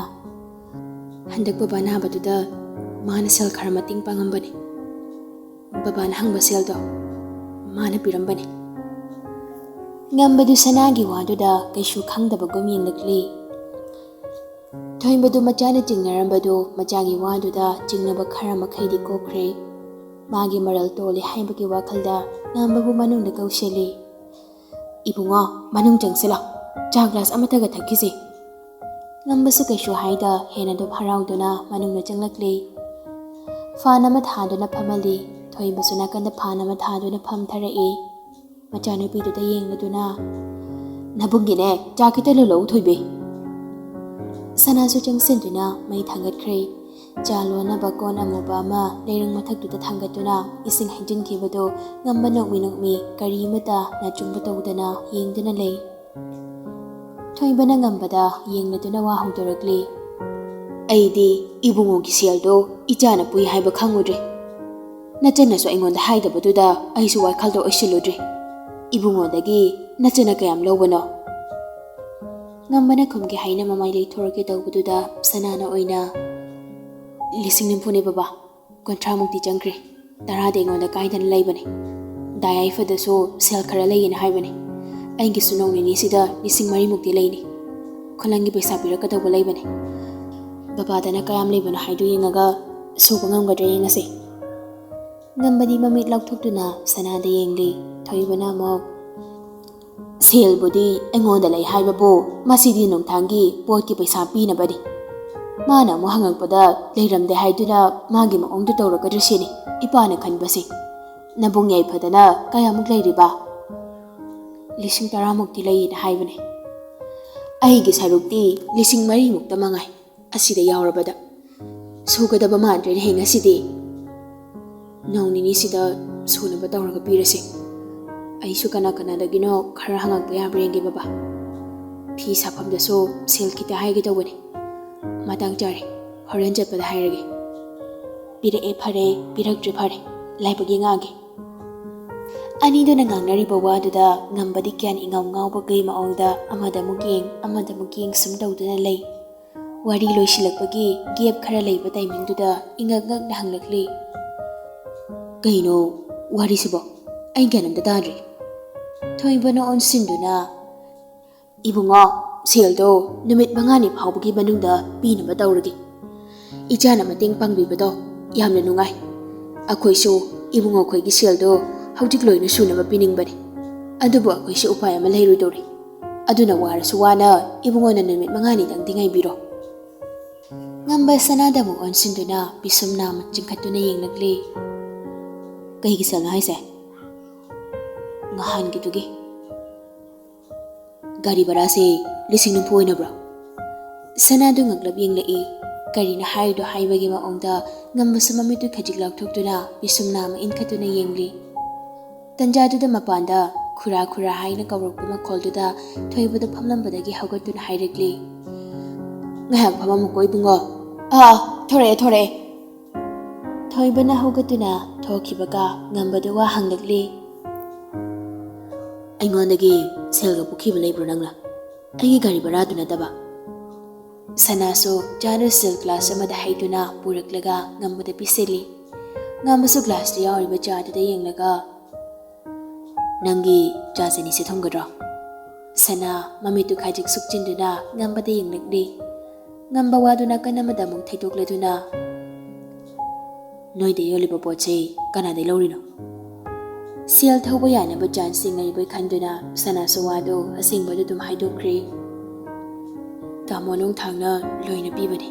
"ꯍꯟꯗꯛ ꯕꯕꯥ ꯅꯥꯕꯗꯨꯗ ꯃꯥꯅ ꯁꯦꯜ ꯈꯔ ꯃꯇꯦꯡ ꯄꯥꯡꯉꯝꯕꯅꯤ꯫ ꯕꯕꯥꯅ ꯍꯪꯕ ꯁꯦꯜꯗꯣ ꯃꯥꯅ ꯄꯤꯔꯝꯕꯅꯤ꯫" ꯉꯝꯕꯗꯨ ꯁꯅꯥꯒꯤ ꯋꯥꯗꯨꯗ ꯀꯩꯁꯨ ꯈꯪꯗꯕꯒꯨꯝ ꯌꯦꯡꯂꯛꯂꯤ꯫ ꯊꯣꯏꯕꯗꯨ ꯃꯆꯥꯅ ꯆꯤꯡꯅꯔꯝꯕꯗꯨ ꯃꯆꯥꯒꯤ ꯋꯥꯗꯨꯗ ꯆꯤꯡꯅꯕ ꯈꯔ ꯃꯈꯩꯗꯤ ꯀꯣꯛꯈ꯭ꯔꯦ꯫ ꯃꯥꯒꯤ ꯃꯔꯜ ꯇꯣꯜꯂꯦ ꯍꯥꯏꯕꯒꯤ ꯋꯥꯈꯜꯗ ꯉꯝꯕꯕꯨ ꯃꯅꯨꯡꯗ ꯀꯧꯁꯤꯜꯂꯤ꯫ "ꯏꯕꯨꯡꯉꯣ, ꯃꯅꯨꯡ ꯆꯪꯁꯤꯜꯂꯣ꯫ ꯆꯥ ꯒ꯭ꯂꯥꯁ ꯑꯃꯠꯇꯒ ꯊꯛꯈꯤꯁꯤ꯫" ꯉꯝꯕꯁꯨ ꯀꯩꯁꯨ ꯍꯥꯏꯗ ꯍꯦꯟꯅ ꯑꯗꯨꯝ ꯍꯔꯥꯎꯗꯨꯅ ꯃꯅꯨꯡꯗ ꯆꯪꯂꯛꯂꯤ꯫ ꯐꯥꯟ ꯑꯃ ꯊꯥꯗꯨꯅ ꯐꯝꯍꯜꯂꯤ꯫ ꯊꯣꯏꯕꯁꯨ ꯅꯥꯀꯟꯗ ꯐꯥꯟ ꯑꯃ ꯊꯥꯗꯨꯅ ꯐꯝꯊꯔꯛꯏ꯫ ꯃꯆꯥꯅꯨꯄꯤꯗꯨꯗ ꯌꯦꯡꯂꯗꯨꯅ, "ꯅꯕꯨꯡꯒꯤꯅꯦ, ꯆꯥ ꯈꯤꯇ ꯂꯣꯜꯂꯛꯎ ꯊꯣꯏꯕꯤ꯫" ꯁꯅꯥꯁꯨ ꯆꯪꯁꯤꯟꯗꯨꯅ ꯃꯩ ꯊꯥꯡꯒꯠꯈ꯭ꯔꯦ꯫ ꯆꯥ ꯂꯣꯟꯅꯕ ꯀꯣꯟ ꯑꯃꯨꯕ ꯑꯃ ꯂꯩꯔꯪ ꯃꯊꯛꯇꯨꯗ ꯊꯥꯡꯒꯠꯇꯨꯅ ꯏꯁꯤꯡ ꯍꯩꯖꯤꯟꯈꯤꯕꯗꯨ ꯉꯝꯕ ꯅꯣꯛꯃꯤ ꯅꯣꯛꯃꯤ ꯀꯔꯤ ꯑꯃꯠꯇ ꯅꯥꯆꯨꯡꯕ ꯇꯧꯗꯅ ꯌꯦꯡꯗꯨꯅ ꯂꯩ꯫ ꯊꯣꯏꯕꯅ ꯉꯝꯕꯗ ꯌꯦꯡꯂꯗꯨꯅ ꯋꯥ ꯍꯧꯗꯣꯔꯛꯂꯤ꯫ "ꯑꯩꯗꯤ ꯏꯕꯨꯡꯉꯣꯒꯤ ꯁꯦꯜꯗꯣ ꯏꯆꯥꯅ ꯄꯨꯏ ꯍꯥꯏꯕ ꯈꯪꯉꯨꯗ꯭ꯔꯦ꯫ ꯅꯆꯟꯅꯁꯨ ꯑꯩꯉꯣꯟꯗ ꯍꯥꯏꯗꯕꯗꯨꯗ ꯑꯩꯁꯨ ꯋꯥꯈꯜꯗꯣ ꯑꯣꯏꯁꯤꯜꯂꯨꯗ꯭ꯔꯦ꯫ ꯏꯕꯨꯡꯉꯣꯗꯒꯤ ꯅꯆꯟꯅ ꯀꯌꯥꯝ ꯂꯧꯕꯅꯣ?" ꯉꯝꯕꯅ ꯈꯨꯝꯒꯦ ꯍꯥꯏꯅ ꯃꯃꯥꯏ ꯂꯩꯊꯣꯔꯛꯀꯦ ꯇꯧꯕꯗꯨꯗ ꯁꯅꯥꯅ ꯑꯣꯏꯅ, "ꯂꯤꯁꯤꯡ ꯅꯤꯐꯨꯅꯦ ꯕꯕꯥ, ꯀꯨꯟꯊ꯭ꯔꯥꯃꯨꯛꯇꯤ ꯆꯪꯈ꯭ꯔꯦ꯫ ꯇꯔꯥꯗꯤ ꯑꯩꯉꯣꯟꯗ ꯀꯥꯏꯗꯅ ꯂꯩꯕꯅꯦ꯫ ꯗꯥ ꯌꯥꯏꯐꯗꯁꯨ ꯁꯦꯜ ꯈꯔ ꯂꯩꯌꯦꯅ ꯍꯥꯏꯕꯅꯦ꯫ ꯑꯩꯒꯤꯁꯨ ꯅꯣꯡ ꯅꯤꯅꯤꯁꯤꯗ ꯂꯤꯁꯤꯡ ꯃꯔꯤꯃꯨꯛꯇꯤ ꯂꯩꯅꯤ꯫ ꯈꯨꯂꯪꯒꯤ ꯄꯩꯁꯥ ꯄꯤꯔꯛꯀꯗꯧꯕ ꯂꯩꯕꯅꯦ꯫ ꯕꯕꯥꯗꯅ ꯀꯌꯥꯝ ꯂꯩꯕꯅꯣ ꯍꯥꯏꯗꯨ ꯌꯦꯡꯉꯒ ꯁꯨꯕ ꯉꯝꯒꯗ꯭ꯔꯥ ꯌꯦꯡꯉꯁꯦ꯫" ꯉꯝꯕꯗꯤ ꯃꯃꯤꯠ ꯂꯥꯎꯊꯣꯛꯇꯨꯅ ꯁꯅꯥꯗ ꯌꯦꯡꯂꯤ꯫ ꯊꯣꯏꯕꯅ ꯑꯃꯨꯛ, "ꯁꯦꯜꯕꯨꯗꯤ ꯑꯩꯉꯣꯟꯗ ꯂꯩ ꯍꯥꯏꯕꯕꯨ ꯃꯁꯤꯗꯤ ꯅꯨꯡꯊꯥꯡꯒꯤ ꯄꯣꯠꯀꯤ ꯄꯩꯁꯥ ꯄꯤꯅꯕꯅꯤ꯫ ꯃꯥꯅ ꯑꯃꯨꯛ ꯍꯪꯉꯛꯄꯗ ꯂꯩꯔꯝꯗꯦ ꯍꯥꯏꯗꯨꯅ ꯃꯥꯒꯤ ꯃꯑꯣꯡꯗꯨ ꯇꯧꯔꯛꯀꯗ꯭ꯔꯥ ꯁꯤꯅꯤ ꯏꯄꯥꯅ ꯈꯟꯕꯁꯦ꯫ ꯅꯕꯨꯡ ꯌꯥꯏꯐꯗꯅ ꯀꯌꯥꯃꯨꯛ ꯂꯩꯔꯤꯕ?" "ꯂꯤꯁꯤꯡ ꯇꯔꯥꯃꯨꯛꯇꯤ ꯂꯩꯌꯦꯅ ꯍꯥꯏꯕꯅꯦ꯫" "ꯑꯩꯒꯤ ꯁꯔꯨꯛꯇꯤ ꯂꯤꯁꯤꯡ ꯃꯔꯤꯃꯨꯛꯇ ꯃꯉꯥꯏ꯫ ꯑꯁꯤꯗ ꯌꯥꯎꯔꯕꯗ ꯁꯨꯒꯗꯕ ꯃꯥꯟꯗ꯭ꯔꯦꯅꯦ ꯍꯦ ꯉꯁꯤꯗꯤ꯫ ꯅꯣꯡ ꯅꯤꯅꯤꯁꯤꯗ ꯁꯨꯅꯕ ꯇꯧꯔꯒ ꯄꯤꯔꯁꯦ꯫ ꯑꯩꯁꯨ ꯀꯅꯥ ꯀꯅꯥꯗꯒꯤꯅꯣ ꯈꯔ ꯍꯪꯉꯛꯄ ꯌꯥꯕ꯭ꯔꯥ ꯌꯦꯡꯒꯦ ꯕꯕꯥ꯫ ꯐꯤ ꯁꯥꯐꯝꯗꯁꯨ ꯁꯦꯜ ꯈꯤꯇ ꯍꯥꯏꯒꯦ ꯇꯧꯕꯅꯤ꯫ ꯃꯇꯥꯡ ꯆꯥꯔꯦ, ꯍꯣꯔꯦꯟ ꯆꯠꯄꯗ ꯍꯥꯏꯔꯒꯦ꯫" "ꯄꯤꯔꯛꯑꯦ ꯐꯔꯦ, ꯄꯤꯔꯛꯇ꯭ꯔꯦ ꯐꯔꯦ, ꯂꯥꯏꯕꯛ ꯌꯦꯡꯉꯛꯑꯒꯦ꯫" ꯑꯅꯤꯗꯨꯅ ꯉꯥꯡꯅꯔꯤꯕ ꯋꯥꯗꯨꯗ ꯉꯝꯕꯗꯤ ꯒ꯭ꯌꯥꯟ ꯏꯉꯥꯎ ꯉꯥꯎꯕꯒꯤ ꯃꯑꯣꯡꯗ ꯑꯃꯗ ꯑꯃꯨꯛ ꯌꯦꯡ, ꯑꯃꯗ ꯑꯃꯨꯛ ꯌꯦꯡ ꯁꯨꯝ ꯇꯧꯗꯨꯅ ꯂꯩ꯫ ꯋꯥꯔꯤ ꯂꯣꯏꯁꯤꯜꯂꯛꯄꯒꯤ ꯒꯦꯞ ꯈꯔ ꯂꯩꯕ ꯇꯥꯏꯃꯤꯡꯗꯨꯗ ꯏꯉꯛ ꯉꯛꯅ ꯍꯪꯂꯛꯂꯤ, "ꯀꯩꯅꯣ ꯋꯥꯔꯤꯁꯤꯕꯣ? ꯑꯩ ꯒ꯭ꯌꯥꯟ ꯑꯝꯇ ꯇꯥꯗ꯭ꯔꯦ꯫" ꯊꯣꯏꯕꯅ ꯑꯣꯟꯁꯤꯟꯗꯨꯅ, "ꯏꯕꯨꯡꯉꯣ, ꯁꯦꯜꯗꯣ ꯅꯨꯃꯤꯠ ꯃꯉꯥꯅꯤ ꯐꯥꯎꯕꯒꯤ ꯃꯅꯨꯡꯗ ꯄꯤꯅꯕ ꯇꯧꯔꯒꯦ꯫ ꯏꯆꯥꯅ ꯃꯇꯦꯡ ꯄꯥꯡꯕꯤꯕꯗꯣ ꯌꯥꯝꯅ ꯅꯨꯡꯉꯥꯏ꯫ ꯑꯩꯈꯣꯏꯁꯨ ꯏꯕꯨꯡꯉꯣ ꯈꯣꯏꯒꯤ ꯁꯦꯜꯗꯣ ꯍꯧꯖꯤꯛ ꯂꯣꯏꯅ ꯁꯨꯅꯕ ꯄꯤꯅꯤꯡꯕꯅꯤ꯫ ꯑꯗꯨꯕꯨ ꯑꯩꯈꯣꯏꯁꯨ ꯎꯄꯥꯏ ꯑꯃ ꯂꯩꯔꯣꯏꯗꯧꯔꯤ꯫ ꯑꯗꯨꯅ ꯋꯥꯔꯁꯨ ꯋꯥꯅ ꯏꯕꯨꯡꯉꯣꯅ ꯅꯨꯃꯤꯠ ꯃꯉꯥꯅꯤꯗꯪꯗꯤ ꯉꯥꯏꯕꯤꯔꯣ꯫" ꯉꯝꯕ ꯁꯅꯥꯗ ꯑꯃꯨꯛ ꯑꯣꯟꯁꯤꯟꯗꯨꯅ ꯄꯤꯁꯨꯝ ꯅꯥꯝꯃ ꯆꯤꯡꯈꯠꯇꯨꯅ ꯌꯦꯡꯂꯛꯂꯤ꯫ "ꯀꯩꯒꯤ ꯁꯦꯜꯅꯣ ꯍꯥꯏꯁꯦ?" "ꯅꯍꯥꯟꯒꯤꯗꯨꯒꯤ꯫" "ꯒꯥꯔꯤ ꯚꯔꯥꯁꯦ ꯂꯤꯁꯤꯡ ꯅꯤꯐꯨ ꯑꯣꯏꯅꯕ꯭ꯔꯣ?" ꯁꯅꯥꯗꯨ ꯉꯛꯂꯞ ꯌꯦꯡꯂꯛꯏ꯫ ꯀꯔꯤꯅꯣ ꯍꯥꯏꯔꯤꯗꯣ ꯍꯥꯏꯕꯒꯤ ꯃꯑꯣꯡꯗ ꯉꯝꯕꯁꯨ ꯃꯃꯤꯠꯇꯨ ꯈꯖꯤꯛ ꯂꯥꯎꯊꯣꯛꯇꯨꯅ ꯄꯤꯁꯨꯝꯅ ꯑꯃ ꯏꯟꯈꯠꯇꯨꯅ ꯌꯦꯡꯂꯤ꯫ ꯇꯟꯖꯥꯗꯨꯗ ꯃꯄꯥꯟꯗ "ꯈꯨꯔꯥ ꯈꯨꯔꯥ" ꯍꯥꯏꯅ ꯀꯧꯔꯛꯄ ꯃꯈꯣꯜꯗꯨꯗ ꯊꯣꯏꯕꯗ ꯐꯝꯂꯝꯕꯗꯒꯤ ꯍꯧꯒꯠꯇꯨꯅ ꯍꯥꯏꯔꯛꯂꯤ, "ꯉꯥꯏꯍꯥꯛ ꯐꯝꯃꯝꯃꯨꯀꯣ ꯏꯕꯨꯡꯉꯣ꯫ ꯑꯥ, ꯊꯣꯔꯛꯑꯦ, ꯊꯣꯔꯛꯑꯦ"꯫ ꯊꯣꯏꯕꯅ ꯍꯧꯒꯠꯇꯨꯅ ꯊꯣꯛꯈꯤꯕꯒ ꯉꯝꯕꯗ ꯋꯥ ꯍꯪꯂꯛꯂꯤ, "ꯑꯩꯉꯣꯟꯗꯒꯤ ꯁꯦꯜꯒ ꯄꯨꯈꯤꯕ ꯂꯩꯕ꯭ꯔꯣ ꯅꯪꯅ? ꯑꯩꯒꯤ ꯒꯥꯔꯤ ꯚꯔꯥꯗꯨ ꯅꯠꯇꯕ?" ꯁꯅꯥꯁꯨ ꯆꯥꯗꯨ ꯁꯤꯜ ꯒ꯭ꯂꯥꯁ ꯑꯃꯗ ꯍꯩꯗꯨꯅ ꯄꯨꯔꯛꯂꯒ ꯉꯝꯕꯗ ꯄꯤꯁꯤꯜꯂꯤ꯫ ꯉꯝꯕꯁꯨ ꯒ꯭ꯂꯥꯁꯇ ꯌꯥꯎꯔꯤꯕ ꯆꯥꯗꯨꯗ ꯌꯦꯡꯂꯒ, "ꯅꯪꯒꯤ ꯆꯥ ꯆꯤꯅꯤꯁꯦ ꯊꯨꯝꯒꯗ꯭ꯔꯣ?" ꯁꯅꯥ ꯃꯃꯤꯠꯇꯨ ꯈꯖꯤꯛ ꯁꯨꯛꯆꯤꯟꯗꯨꯅ ꯉꯝꯕꯗ ꯌꯦꯡꯂꯛꯂꯤ꯫ ꯉꯝꯕ ꯋꯥꯗꯨ ꯅꯥꯀꯟ ꯑꯃꯗ ꯑꯃꯨꯛ ꯊꯩꯗꯣꯛꯂꯗꯨꯅ, "ꯅꯣꯏꯗ ꯌꯣꯜꯂꯤꯕ ꯄꯣꯠꯁꯤ ꯀꯅꯥꯗꯩ ꯂꯧꯔꯤꯅꯣ?" ꯁꯦꯜ ꯊꯧꯕ ꯌꯥꯅꯕ ꯆꯥꯟꯁ ꯌꯦꯡꯅꯔꯤꯕꯣꯏ ꯈꯟꯗꯨꯅ ꯁꯅꯥꯁꯨ ꯋꯥꯗꯨ ꯑꯁꯦꯡꯕꯗꯨ ꯑꯗꯨꯝ ꯍꯥꯏꯗꯣꯛꯈ꯭ꯔꯦ꯫ "ꯇꯥꯃꯣ ꯅꯣꯡꯊꯥꯡꯅ ꯂꯣꯏꯅ ꯄꯤꯕꯅꯤ꯫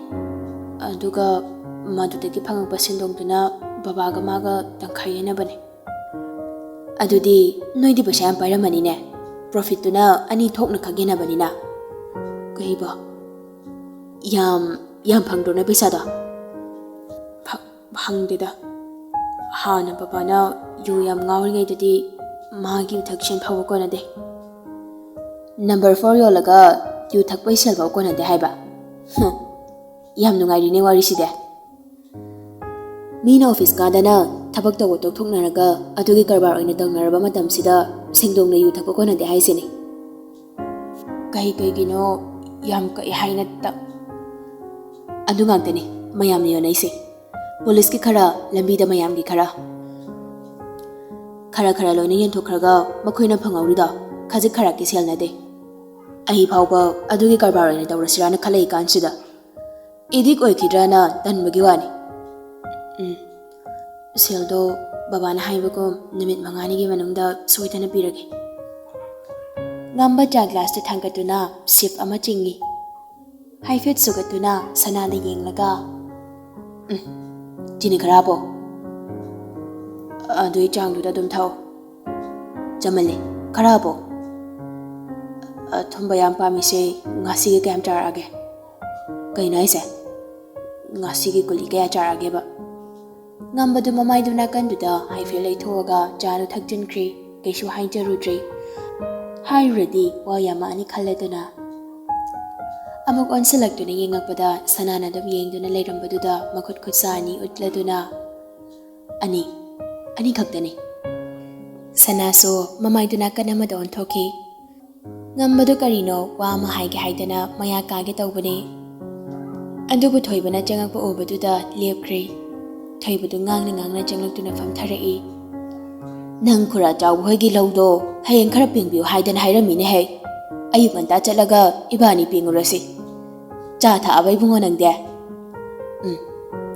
ꯑꯗꯨꯒ ꯃꯗꯨꯗꯒꯤ ꯐꯪꯉꯛꯄ ꯁꯦꯟꯗꯣꯡꯗꯨꯅ ꯕꯕꯥꯒ ꯃꯥꯒ ꯇꯪꯈꯥꯏ ꯌꯦꯟꯅꯕꯅꯤ꯫" "ꯑꯗꯨꯗꯤ ꯅꯣꯏꯗꯤ ꯄꯩꯁꯥ ꯌꯥꯝ ꯄꯥꯏꯔꯝꯃꯅꯤꯅꯦ꯫ ꯄ꯭ꯔꯣꯐꯤꯠꯇꯨꯅ ꯑꯅꯤ ꯊꯣꯛꯅ ꯈꯛ ꯌꯦꯟꯅꯕꯅꯤꯅ꯫" "ꯀꯩꯕ? ꯌꯥꯝ, ꯌꯥꯝ ꯐꯪꯗ꯭ꯔꯣ ꯅꯣꯏ ꯄꯩꯁꯥꯗꯣ?" "ꯐ-, ꯐꯪꯗꯦꯗ꯫ ꯍꯥꯟꯅ ꯕꯕꯥꯅ ꯌꯨ ꯌꯥꯝ ꯉꯥꯎꯔꯤꯉꯩꯗꯗꯤ ꯃꯥꯒꯤ ꯌꯨ ꯊꯛ ꯁꯦꯟ ꯐꯥꯎꯕ ꯀꯣꯟꯅꯗꯦ꯫" "ꯅꯝꯕꯔ ꯐꯣꯔ ꯌꯣꯜꯂꯒ ꯌꯨ ꯊꯛꯄꯩ ꯁꯦꯜ ꯐꯥꯎ ꯀꯣꯟꯅꯗꯦ ꯍꯥꯏꯕ? ꯍꯨꯝ, ꯌꯥꯝ ꯅꯨꯡꯉꯥꯏꯔꯤꯅꯦ ꯋꯥꯔꯤꯁꯤꯗꯤ꯫" ꯃꯤꯅ ꯑꯣꯐꯤꯁ ꯀꯥꯗꯅ ꯊꯕꯛ ꯇꯧꯕ ꯇꯣꯛꯊꯣꯛꯅꯔꯒ ꯑꯗꯨꯒꯤ ꯀꯔꯕꯥꯔ ꯑꯣꯏꯅ ꯇꯧꯅꯔꯕ ꯃꯇꯝꯁꯤꯗ ꯁꯦꯡꯗꯣꯡꯅ ꯌꯨ ꯊꯛꯄ ꯀꯣꯟꯅꯗꯦ ꯍꯥꯏꯁꯤꯅꯤ꯫ ꯀꯩ ꯀꯩꯒꯤꯅꯣ ꯌꯥꯝ ꯀꯛꯑꯦ ꯍꯥꯏꯅ ꯇ-, ꯑꯗꯨ ꯉꯥꯛꯇꯅꯤ ꯃꯌꯥꯝꯅ ꯌꯣꯟꯅꯩꯁꯦ꯫ ꯄꯨꯂꯤꯁꯀꯤ ꯈꯔ, ꯂꯝꯕꯤꯗ ꯃꯌꯥꯝꯒꯤ ꯈꯔ꯫ ꯈꯔ ꯈꯔ ꯂꯣꯏꯅ ꯌꯦꯟꯊꯣꯛꯈ꯭ꯔꯒ ꯃꯈꯣꯏꯅ ꯐꯪꯍꯧꯔꯤꯗꯣ ꯈꯖꯤꯛ ꯈꯔꯥꯛꯀꯤ ꯁꯦꯜ ꯅꯠꯇꯦ꯫ ꯑꯩ ꯐꯥꯎꯕ ꯑꯗꯨꯒꯤ ꯀꯔꯕꯥꯔ ꯑꯣꯏꯅ ꯇꯧꯔꯁꯤꯔꯥꯅ ꯈꯜꯂꯛꯏ ꯀꯥꯟꯁꯤꯗ꯫ ꯑꯦꯗꯤꯛ ꯑꯣꯏꯈꯤꯗ꯭ꯔꯅ ꯇꯟꯕꯒꯤ ꯋꯥꯅꯤ꯫ ꯎꯝ, ꯁꯦꯜꯗꯣ ꯕꯕꯥꯅ ꯍꯥꯏꯕꯒꯨꯝ ꯅꯨꯃꯤꯠ ꯃꯉꯥꯅꯤꯒꯤ ꯃꯅꯨꯡꯗ ꯁꯣꯏꯗꯅ ꯄꯤꯔꯒꯦ꯫ ꯉꯝꯕ ꯆꯥ ꯒ꯭ꯂꯥꯁꯇꯨ ꯊꯥꯡꯒꯠꯇꯨꯅ ꯁꯤꯞ ꯑꯃ ꯆꯤꯡꯏ꯫ ꯍꯥꯏꯐꯦꯠ ꯁꯨꯒꯠꯇꯨꯅ ꯁꯅꯥꯗ ꯌꯦꯡꯂꯒ, "ꯎꯝ, ꯆꯤꯅꯤ ꯈꯔ ꯍꯥꯞꯄꯣ꯫" "ꯑꯗꯨꯒꯤ ꯆꯥꯡꯗꯨꯗ ꯑꯗꯨꯝ ꯊꯛꯑꯣ꯫" "ꯆꯝꯃꯜꯂꯦ, ꯈꯔ ꯍꯥꯞꯄꯣ꯫" "ꯑꯊꯨꯝꯕ ꯌꯥꯝ ꯄꯥꯝꯃꯤꯁꯦ ꯉꯁꯤꯒꯤ ꯀꯌꯥꯝ ꯆꯥꯔꯛꯑꯒꯦ?" "ꯀꯩꯅꯣ ꯍꯥꯏꯁꯦ?" ꯉꯁꯤꯒꯤ ꯒꯨꯂꯤ ꯀꯌꯥ ꯆꯥꯔꯒꯦꯕ? ꯉꯝꯕꯗꯨ ꯃꯃꯥꯏꯗꯨ ꯅꯥꯀꯟꯗꯨꯗ ꯍꯥꯏꯐꯦꯠ ꯂꯩꯊꯣꯛꯑꯒ ꯆꯥꯗꯨ ꯊꯛꯆꯤꯟꯈ꯭ꯔꯤ꯫ ꯀꯩꯁꯨ ꯍꯥꯏꯖꯔꯨꯗ꯭ꯔꯦ꯫ ꯍꯥꯏꯔꯨꯔꯗꯤ ꯋꯥ ꯌꯥꯝꯃꯛꯑꯅꯤ ꯈꯜꯂꯗꯨꯅ꯫ ꯑꯃꯨꯛ ꯑꯣꯟꯁꯤꯜꯂꯛꯇꯨꯅ ꯌꯦꯡꯉꯛꯄꯗ ꯁꯅꯥꯅ ꯑꯗꯨꯝ ꯌꯦꯡꯗꯨꯅ ꯂꯩꯔꯝꯕꯗꯨꯗ ꯃꯈꯨꯠ ꯈꯨꯠꯁꯥ ꯑꯅꯤ ꯎꯠꯂꯗꯨꯅ, "ꯑꯅꯤ, ꯑꯅꯤ ꯈꯛꯇꯅꯤ꯫" ꯁꯅꯥꯁꯨ ꯃꯃꯥꯏꯗꯨ ꯅꯥꯀꯟ ꯑꯃꯗ ꯑꯣꯟꯊꯣꯛꯈꯤ꯫ ꯉꯝꯕꯗꯨ ꯀꯔꯤꯅꯣ ꯋꯥ ꯑꯃ ꯍꯥꯏꯒꯦ ꯍꯥꯏꯗꯅ ꯃꯌꯥ ꯀꯥꯒꯦ ꯇꯧꯕꯅꯤ꯫ ꯑꯗꯨꯕꯨ ꯊꯣꯏꯕꯅ ꯆꯪꯉꯛꯄ ꯎꯕꯗꯨꯗ ꯂꯦꯞꯈ꯭ꯔꯦ꯫ ꯊꯣꯏꯕꯗꯨ ꯉꯥꯡꯅ ꯉꯥꯡꯅ ꯆꯪꯂꯛꯇꯨꯅ ꯐꯝꯊꯔꯛꯏ꯫ "ꯅꯪ ꯈꯨꯔꯥ ꯆꯥꯎꯕ ꯍꯣꯏꯒꯤ ꯂꯧꯗꯣ ꯍꯌꯦꯡ ꯈꯔ ꯄꯦꯡꯕꯤꯌꯨ ꯍꯥꯏꯗꯅ ꯍꯥꯏꯔꯝꯃꯤꯅꯦꯍꯦ꯫ ꯑꯌꯨꯛ ꯉꯟꯇꯥ ꯆꯠꯂꯒ ꯏꯕꯥꯅꯤ ꯄꯦꯡꯉꯨꯔꯁꯤ꯫ ꯆꯥ ꯊꯛꯑꯕ ꯏꯕꯨꯡꯉꯣ ꯅꯪꯗꯤ?" "ꯎꯝ,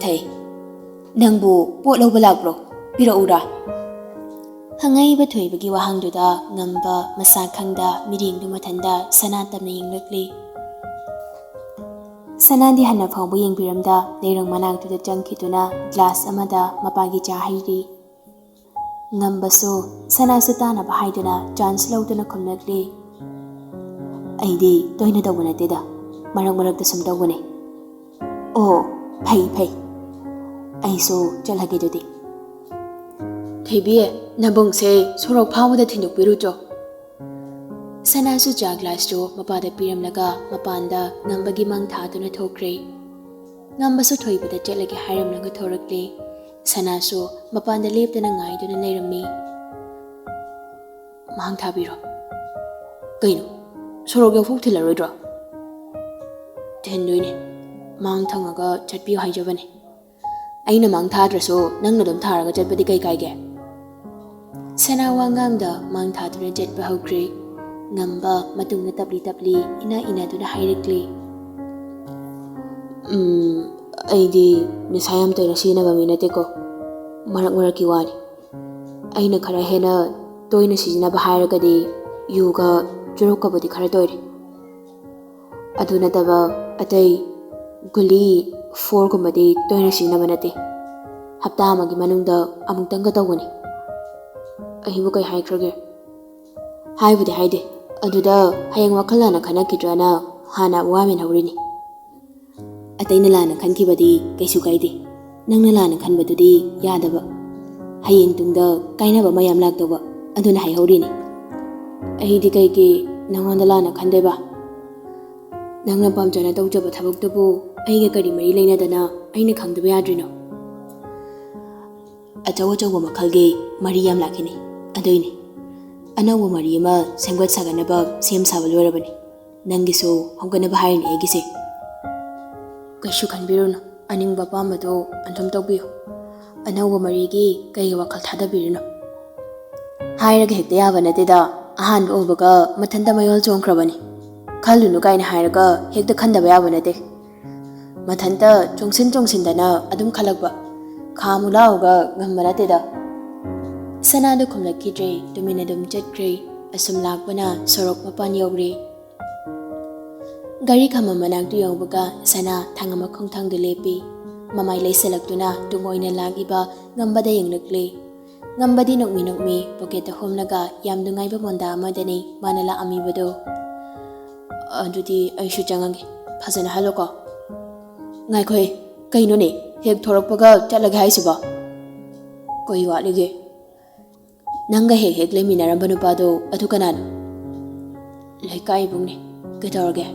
ꯊꯛꯏ꯫ ꯅꯪꯕꯨ ꯄꯣꯠ ꯂꯧꯕ ꯂꯥꯛꯄ꯭ꯔꯣ? ꯄꯤꯔꯛꯎꯔꯥ?" ꯍꯪꯉꯛꯏꯕ ꯊꯣꯏꯕꯒꯤ ꯋꯥꯍꯪꯗꯨꯗ ꯉꯝꯕ ꯃꯁꯥ ꯈꯪꯗ ꯃꯤꯔꯦꯡꯗꯨ ꯃꯊꯟꯗ ꯁꯅꯥ ꯇꯝꯅ ꯌꯦꯡꯂꯛꯂꯤ꯫ ꯁꯅꯥꯗꯤ ꯍꯟꯅ ꯐꯥꯎꯕ ꯌꯦꯡꯕꯤꯔꯝꯗ ꯂꯩꯔꯪ ꯃꯅꯥꯛꯇꯨꯗ ꯆꯪꯈꯤꯗꯨꯅ ꯒ꯭ꯂꯥꯁ ꯑꯃꯗ ꯃꯄꯥꯒꯤ ꯆꯥ ꯍꯩꯔꯤ꯫ ꯉꯝꯕꯁꯨ ꯁꯅꯥꯁꯨ ꯇꯥꯅꯕ ꯍꯥꯏꯗꯨꯅ ꯆꯥꯟꯁ ꯂꯧꯗꯨꯅ ꯈꯨꯝꯂꯛꯂꯤ꯫ "ꯑꯩꯗꯤ ꯇꯣꯏꯅ ꯇꯧꯕ ꯅꯠꯇꯦꯗ, ꯃꯔꯛ ꯃꯔꯛꯇ ꯁꯨꯝ ꯇꯧꯕꯅꯦ꯫" "ꯑꯣ, ꯐꯩ ꯐꯩ꯫ ꯑꯩꯁꯨ ꯆꯠꯂꯒꯦ ꯑꯗꯨꯗꯤ꯫" "ꯊꯣꯏꯕꯤ, ꯅꯕꯨꯡꯁꯦ ꯁꯣꯔꯣꯛ ꯐꯥꯎꯕꯗ ꯊꯤꯟꯗꯣꯛꯄꯤꯔꯨꯆꯣ꯫" ꯁꯅꯥꯁꯨ ꯆꯥ ꯒ꯭ꯂꯥꯁꯇꯨ ꯃꯄꯥꯗ ꯄꯤꯔꯝꯂꯒ ꯃꯄꯥꯟꯗ ꯉꯝꯕꯒꯤ ꯃꯥꯡ ꯊꯥꯗꯨꯅ ꯊꯣꯛꯈ꯭ꯔꯦ꯫ ꯉꯝꯕꯁꯨ ꯊꯣꯏꯕꯗ ꯆꯠꯂꯒꯦ ꯍꯥꯏꯔꯝꯂꯒ ꯊꯣꯔꯛꯂꯦ꯫ ꯁꯅꯥꯁꯨ ꯃꯄꯥꯟꯗ ꯂꯦꯞꯇꯅ ꯉꯥꯏꯗꯨꯅ ꯂꯩꯔꯝꯃꯤ꯫ "ꯃꯥꯡ ꯊꯥꯕꯤꯔꯣ꯫" "ꯀꯩꯅꯣ, ꯁꯣꯔꯣꯛ ꯌꯧꯐꯥꯎ ꯊꯤꯜꯂꯔꯣꯏꯗ꯭ꯔꯣ?" "ꯊꯤꯟꯗꯣꯏꯅꯦ꯫ ꯃꯥꯡ ꯊꯪꯉꯒ ꯆꯠꯄꯤꯌꯨ ꯍꯥꯏꯖꯕꯅꯦ꯫ ꯑꯩꯅ ꯃꯥꯡ ꯊꯥꯗ꯭ꯔꯁꯨ ꯅꯪꯅ ꯑꯗꯨꯝ ꯊꯥꯔꯒ ꯆꯠꯄꯗꯤ ꯀꯩ ꯀꯥꯏꯒꯦ?" ꯁꯅꯥ ꯋꯥ ꯉꯥꯡꯗ ꯃꯥꯡ ꯊꯥꯗꯨꯅ ꯆꯠꯄ ꯍꯧꯈ꯭ꯔꯦ꯫ ꯉꯝꯕ ꯃꯇꯨꯡꯗ ꯇꯞꯂꯤ ꯇꯞꯂꯤ ꯏꯅ ꯏꯅꯗꯨꯅ ꯍꯥꯏꯔꯛꯂꯤ꯫ "ꯎꯝ, ꯑꯩꯗꯤ ꯅꯤꯁꯥ ꯌꯥꯝ ꯇꯣꯏꯅ ꯁꯤꯖꯤꯟꯅꯕ ꯃꯤ ꯅꯠꯇꯦꯀꯣ꯫ ꯃꯔꯛ ꯃꯔꯛꯀꯤ ꯋꯥꯅꯤ꯫ ꯑꯩꯅ ꯈꯔ ꯍꯦꯟꯅ ꯇꯣꯏꯅ ꯁꯤꯖꯤꯟꯅꯕ ꯍꯥꯏꯔꯒꯗꯤ ꯌꯨꯒ ꯆꯨꯔꯨꯞꯀꯕꯨꯗꯤ ꯈꯔ ꯇꯣꯏꯔꯦ꯫ ꯑꯗꯨ ꯅꯠꯇꯕ ꯑꯇꯩ ꯒꯨꯂꯤ, ꯐꯣꯔꯒꯨꯝꯕꯗꯤ ꯇꯣꯏꯅ ꯁꯤꯖꯤꯟꯅꯕ ꯅꯠꯇꯦ꯫ ꯍꯞꯇꯥ ꯑꯃꯒꯤ ꯃꯅꯨꯡꯗ ꯑꯃꯨꯛꯇꯪꯒ ꯇꯧꯕꯅꯤ꯫" "ꯑꯩꯕꯨ ꯀꯩ ꯍꯥꯏꯈ꯭ꯔꯒꯦ?" "ꯍꯥꯏꯕꯨꯗꯤ ꯍꯥꯏꯗꯦ꯫ ꯑꯗꯨꯗ ꯍꯌꯦꯡ ꯋꯥꯈꯜ ꯂꯥꯟꯅ ꯈꯟꯅꯈꯤꯗ꯭ꯔꯅ ꯍꯥꯟꯅ ꯋꯥꯃꯤꯟ ꯍꯧꯔꯤꯅꯤ꯫" ꯑꯇꯩꯅ ꯂꯥꯟꯅ ꯈꯟꯈꯤꯕꯗꯤ ꯀꯩꯁꯨ ꯀꯥꯏꯗꯦ, ꯅꯪꯅ ꯂꯥꯟꯅ ꯈꯟꯕꯗꯨꯗꯤ ꯌꯥꯗꯕ꯫ ꯍꯌꯦꯡ ꯇꯨꯡꯗ ꯀꯥꯏꯅꯕ ꯃꯌꯥꯝ ꯂꯥꯛꯇꯧꯕ, ꯑꯗꯨꯅ ꯍꯥꯏꯍꯧꯔꯤꯅꯤ꯫ ꯑꯩꯗꯤ ꯀꯩꯒꯤ ꯅꯪꯉꯣꯟꯗ ꯂꯥꯟꯅ ꯈꯟꯗꯣꯏꯕ? ꯅꯪꯅ ꯄꯥꯝꯖꯅ ꯇꯧꯖꯕ ꯊꯕꯛꯇꯨꯕꯨ ꯑꯩꯒ ꯀꯔꯤ ꯃꯔꯤ ꯂꯩꯅꯗꯅ ꯑꯩꯅ ꯈꯪꯗꯕ ꯌꯥꯗ꯭ꯔꯤꯅꯣ? ꯑꯆꯧ ꯑꯆꯧꯕ ꯃꯈꯜꯒꯤ ꯃꯔꯤ ꯌꯥꯝ ꯂꯥꯛꯈꯤꯅꯤ꯫ ꯑꯗꯨꯏꯅꯤ, ꯑꯅꯧꯕ ꯃꯔꯤ ꯑꯃ ꯁꯦꯝꯒꯠ ꯁꯥꯒꯠꯅꯕ ꯁꯦꯝ ꯁꯥꯕ ꯂꯣꯏꯔꯕꯅꯤ꯫ ꯅꯪꯒꯤꯁꯨ ꯍꯧꯒꯠꯅꯕ ꯍꯥꯏꯔꯤꯅꯤ ꯑꯩꯒꯤꯁꯦ꯫ ꯀꯩꯁꯨ ꯈꯟꯕꯤꯔꯨꯅꯨ, ꯑꯅꯤꯡꯕ ꯑꯄꯥꯝꯕꯗꯣ ꯑꯗꯨꯝ ꯇꯧꯕꯤꯌꯨ꯫ ꯑꯅꯧꯕ ꯃꯔꯤꯒꯤ ꯀꯩꯒꯤ ꯋꯥꯈꯜ ꯊꯥꯗꯕꯤꯔꯨꯅꯨ? ꯍꯥꯏꯔꯒ ꯍꯦꯛꯇ ꯌꯥꯕ ꯅꯠꯇꯦꯗ꯫ ꯑꯍꯥꯟꯕ ꯎꯕꯒ ꯃꯊꯟꯇ ꯃꯌꯣꯜ ꯆꯣꯡꯈ꯭ꯔꯕꯅꯤ꯫ ꯈꯜꯂꯨꯅꯨ ꯀꯥꯏꯅ ꯍꯥꯏꯔꯒ ꯍꯦꯛꯇ ꯈꯟꯗꯕ ꯌꯥꯕ ꯅꯠꯇꯦ꯫ ꯃꯊꯟꯇ ꯆꯣꯡꯁꯤꯟ ꯆꯣꯡꯁꯤꯟꯗꯅ ꯑꯗꯨꯝ ꯈꯜꯂꯛꯄ꯫ ꯈꯥꯝꯃꯨ ꯂꯥꯎꯒ ꯉꯝꯕ ꯅꯠꯇꯦꯗ꯫ ꯁꯅꯥꯗꯣ ꯈꯨꯝꯂꯛꯈꯤꯗ꯭ꯔꯦ, ꯇꯨꯃꯤꯟꯅ ꯑꯗꯨꯝ ꯆꯠꯈ꯭ꯔꯦ꯫ ꯑꯁꯨꯝ ꯂꯥꯛꯄꯅ ꯁꯣꯔꯣꯛ ꯃꯄꯥꯟ ꯌꯧꯔꯦ꯫ ꯒꯥꯔꯤ ꯈꯥꯝꯕꯝ ꯃꯅꯥꯛꯇꯨ ꯌꯧꯕꯒ ꯁꯅꯥ ꯊꯥꯡ ꯑꯃ ꯈꯣꯡꯊꯥꯡꯗ ꯂꯦꯞꯄꯤ꯫ ꯃꯃꯥꯏ ꯂꯩꯁꯜꯂꯛꯇꯨꯅ ꯇꯨꯡ ꯑꯣꯏꯅ ꯂꯥꯛꯏꯕ ꯉꯝꯕꯗ ꯌꯦꯡꯂꯛꯂꯦ꯫ ꯉꯝꯕꯗꯤ ꯅꯣꯛꯃꯤ ꯅꯣꯛꯃꯤ ꯄꯣꯀꯦꯠꯇ ꯍꯣꯝꯂꯒ ꯌꯥꯝ ꯅꯨꯡꯉꯥꯏꯕ ꯃꯣꯟꯗꯥ ꯑꯃꯗꯅꯤ ꯃꯥꯅ ꯂꯥꯛꯑꯝꯃꯤꯕꯗꯣ꯫ "ꯑꯗꯨꯗꯤ ꯑꯩꯁꯨ ꯆꯪꯉꯒꯦ, ꯐꯖꯅ ꯍꯜꯂꯣꯀꯣ꯫" "ꯉꯥꯏꯈꯣꯍꯦ, ꯀꯩꯅꯣꯅꯦ, ꯍꯦꯛ ꯊꯣꯔꯛꯄꯒ ꯆꯠꯂꯒꯦ ꯍꯥꯏꯁꯤꯕꯣ? ꯀꯩ ꯋꯥꯠꯂꯤꯒꯦ?" "ꯅꯪꯒ ꯍꯦꯛ ꯍꯦꯛ ꯂꯩꯃꯤꯟꯅꯔꯝꯕ ꯅꯨꯄꯥꯗꯣ ꯑꯗꯨ ꯀꯅꯥꯅꯣ?" "ꯂꯩꯀꯥꯏ ꯏꯕꯨꯡꯅꯦ꯫ ꯀꯩꯗꯧꯔꯒꯦ?"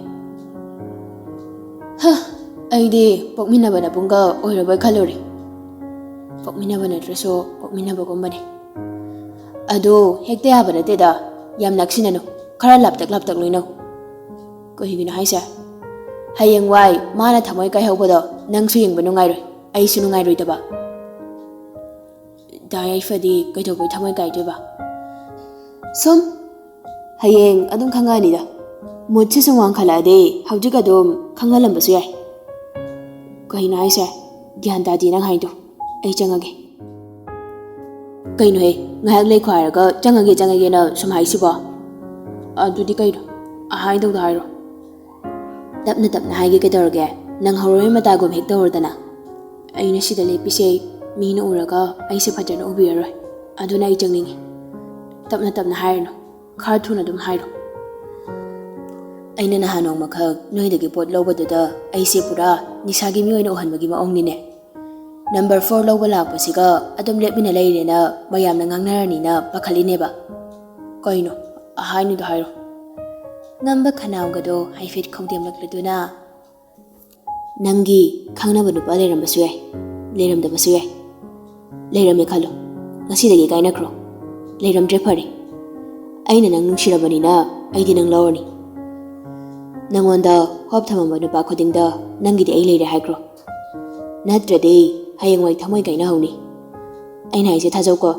"ꯍ, ꯑꯩꯗꯤ ꯄꯣꯛꯃꯤꯟꯅꯕ ꯅꯕꯨꯡꯒ ꯑꯣꯏꯔꯕꯣꯏ ꯈꯜꯂꯨꯔꯦ꯫" "ꯄꯣꯛꯃꯤꯟꯅꯕ ꯅꯠꯇ꯭ꯔꯁꯨ ꯄꯣꯛꯃꯤꯟꯅꯕꯒꯨꯝꯕꯅꯦ꯫" "ꯑꯗꯨ ꯍꯦꯛꯇ ꯌꯥꯕ ꯅꯠꯇꯦꯗ, ꯌꯥꯝ ꯅꯛꯁꯤꯟꯅꯅꯨ, ꯈꯔ ꯂꯥꯞꯇꯛ ꯂꯥꯞꯇꯛ ꯂꯣꯏꯅꯧ꯫" "ꯀꯩꯒꯤꯅꯣ ꯍꯥꯏꯁꯦ?" "ꯍꯌꯦꯡꯋꯥꯏ ꯃꯥꯅ ꯊꯃꯣꯏ ꯀꯥꯏꯍꯧꯕꯗꯣ ꯅꯪꯁꯨ ꯌꯦꯡꯕ ꯅꯨꯡꯉꯥꯏꯔꯣꯏ, ꯑꯩꯁꯨ ꯅꯨꯡꯉꯥꯏꯔꯣꯏꯗꯕ꯫" "ꯗꯥ ꯌꯥꯏꯐꯗꯤ ꯀꯩꯗꯧꯕꯩ ꯊꯃꯣꯏ ꯀꯥꯏꯗꯣꯏꯕ?" "ꯁꯨꯝ, ꯍꯌꯦꯡ ꯑꯗꯨꯝ ꯈꯪꯉꯛꯑꯅꯤꯗ꯫ ꯃꯨꯠꯁꯦ ꯁꯨꯝ ꯋꯥꯡꯈꯠꯂꯛꯑꯗꯤ ꯍꯧꯖꯤꯛ ꯑꯗꯨꯝ ꯈꯪꯍꯜꯂꯝꯕꯁꯨ ꯌꯥꯏ꯫" "ꯀꯩꯅꯣ ꯍꯥꯏꯁꯦ? ꯒ꯭ꯌꯥꯟ ꯇꯥꯗꯦ ꯅꯪ ꯍꯥꯏꯗꯣ꯫ ꯑꯩ ꯆꯪꯉꯒꯦ꯫" "ꯀꯩꯅꯣꯍꯦ, ꯉꯥꯏꯍꯥꯛ ꯂꯩꯈꯣ ꯍꯥꯏꯔꯒ ꯆꯪꯉꯒꯦ ꯆꯪꯉꯒꯦꯅ ꯁꯨꯝ ꯍꯥꯏꯁꯤꯕꯣ?" "ꯑꯗꯨꯗꯤ ꯀꯩꯅꯣ? ꯍꯥꯏꯗꯧꯗꯣ ꯍꯥꯏꯔꯣ꯫" "ꯇꯞꯅ ꯇꯞꯅ ꯍꯥꯏꯒꯦ ꯀꯩꯗꯧꯔꯒꯦ? ꯅꯪ ꯍꯧꯔꯣꯏ ꯃꯇꯥꯒꯨꯝ ꯍꯦꯛ ꯇꯧꯔꯗꯅ꯫ ꯑꯩꯅ ꯁꯤꯗ ꯂꯦꯞꯄꯤꯁꯦ ꯃꯤꯅ ꯎꯔꯒ ꯑꯩꯁꯦ ꯐꯖꯅ ꯎꯕꯤꯔꯔꯣꯏ꯫ ꯑꯗꯨꯅ ꯑꯩ ꯆꯪꯅꯤꯡꯉꯤ꯫" "ꯇꯞꯅ ꯇꯞꯅ ꯍꯥꯏꯔꯅꯨ, ꯈꯔ ꯊꯨꯅ ꯑꯗꯨꯝ ꯍꯥꯏꯔꯣ꯫" ꯑꯩꯅ ꯅꯍꯥꯟ ꯅꯣꯡꯃꯈꯛ ꯅꯣꯏꯗꯒꯤ ꯄꯣꯠ ꯂꯧꯕꯗꯨꯗ ꯑꯩꯁꯦ ꯄꯨꯔꯥ ꯅꯤꯁꯥꯒꯤ ꯃꯤ ꯑꯣꯏꯅ ꯎꯍꯟꯕꯒꯤ ꯃꯑꯣꯡꯅꯤꯅꯦ꯫ ꯅꯝꯕꯔ ꯐꯣꯔ ꯂꯧꯕ ꯂꯥꯛꯄꯁꯤꯒ ꯑꯗꯨꯝ ꯂꯦꯞꯃꯤꯟꯅ ꯂꯩꯔꯦꯅ ꯃꯌꯥꯝꯅ ꯉꯥꯡꯅꯔꯅꯤꯅ ꯄꯥꯈꯠꯂꯤꯅꯦꯕ꯫ ꯀꯩꯅꯣ? ꯑꯍꯥꯏꯅꯤꯗꯣ ꯍꯥꯏꯔꯣ꯫ ꯉꯝꯕ ꯈꯅꯥꯎꯒꯗꯣ ꯍꯥꯏꯐꯦꯠ ꯈꯧꯗꯦꯝꯂꯛꯂꯗꯨꯅ, "ꯅꯪꯒꯤ ꯈꯪꯅꯕ ꯅꯨꯄꯥ ꯂꯩꯔꯝꯕꯁꯨ ꯌꯥꯏ, ꯂꯩꯔꯝꯗꯕꯁꯨ ꯌꯥꯏ꯫ ꯂꯩꯔꯝꯃꯦ ꯈꯜꯂꯣ, ꯉꯁꯤꯗꯒꯤ ꯀꯥꯏꯅꯈ꯭ꯔꯣ꯫ ꯂꯩꯔꯝꯗ꯭ꯔꯦ ꯐꯔꯦ꯫ ꯑꯩꯅ ꯅꯪ ꯅꯨꯡꯁꯤꯔꯕꯅꯤꯅ ꯑꯩꯗꯤ ꯅꯪ ꯂꯧꯔꯅꯤ꯫ ꯅꯪꯉꯣꯟꯗ ꯍꯣꯞ ꯊꯝꯃꯝꯕ ꯅꯨꯄꯥ ꯈꯨꯗꯤꯡꯗ ꯅꯪꯒꯤꯗꯤ ꯑꯩ ꯂꯩꯔꯦ ꯍꯥꯏꯈ꯭ꯔꯣ꯫ ꯅꯠꯇ꯭ꯔꯗꯤ ꯍꯌꯦꯡꯋꯥꯏ ꯊꯃꯣꯏ ꯀꯥꯏꯅꯍꯧꯅꯤ꯫ ꯑꯩꯅ ꯍꯥꯏꯁꯦ ꯊꯥꯖꯧꯀꯣ꯫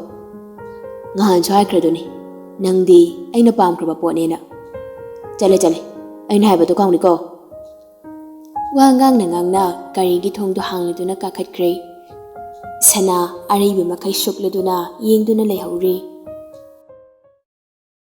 ꯉꯍꯥꯟꯁꯨ ꯍꯥꯏꯈ꯭ꯔꯗꯨꯅꯤ, ꯅꯪꯗꯤ ꯑꯩꯅ ꯄꯥꯝꯈ꯭ꯔꯕ ꯄꯣꯠꯅꯦꯅ꯫ ꯆꯠꯂꯦ, ꯆꯠꯂꯦ, ꯑꯩꯅ ꯍꯥꯏꯕꯗꯣ ꯀꯥꯎꯅꯤꯀꯣ꯫" ꯋꯥ ꯉꯥꯡꯅ ꯉꯥꯡꯅ ꯒꯥꯔꯤꯒꯤ ꯊꯣꯡꯗꯣ ꯍꯥꯡꯂꯗꯨꯅ ꯀꯥꯈꯠꯈ꯭ꯔꯦ꯫ ꯁꯅꯥ ꯑꯔꯩꯕ ꯃꯈꯩ ꯁꯨꯛꯂꯗꯨꯅ ꯌꯦꯡꯗꯨꯅ ꯂꯩꯍꯧꯔꯦ꯫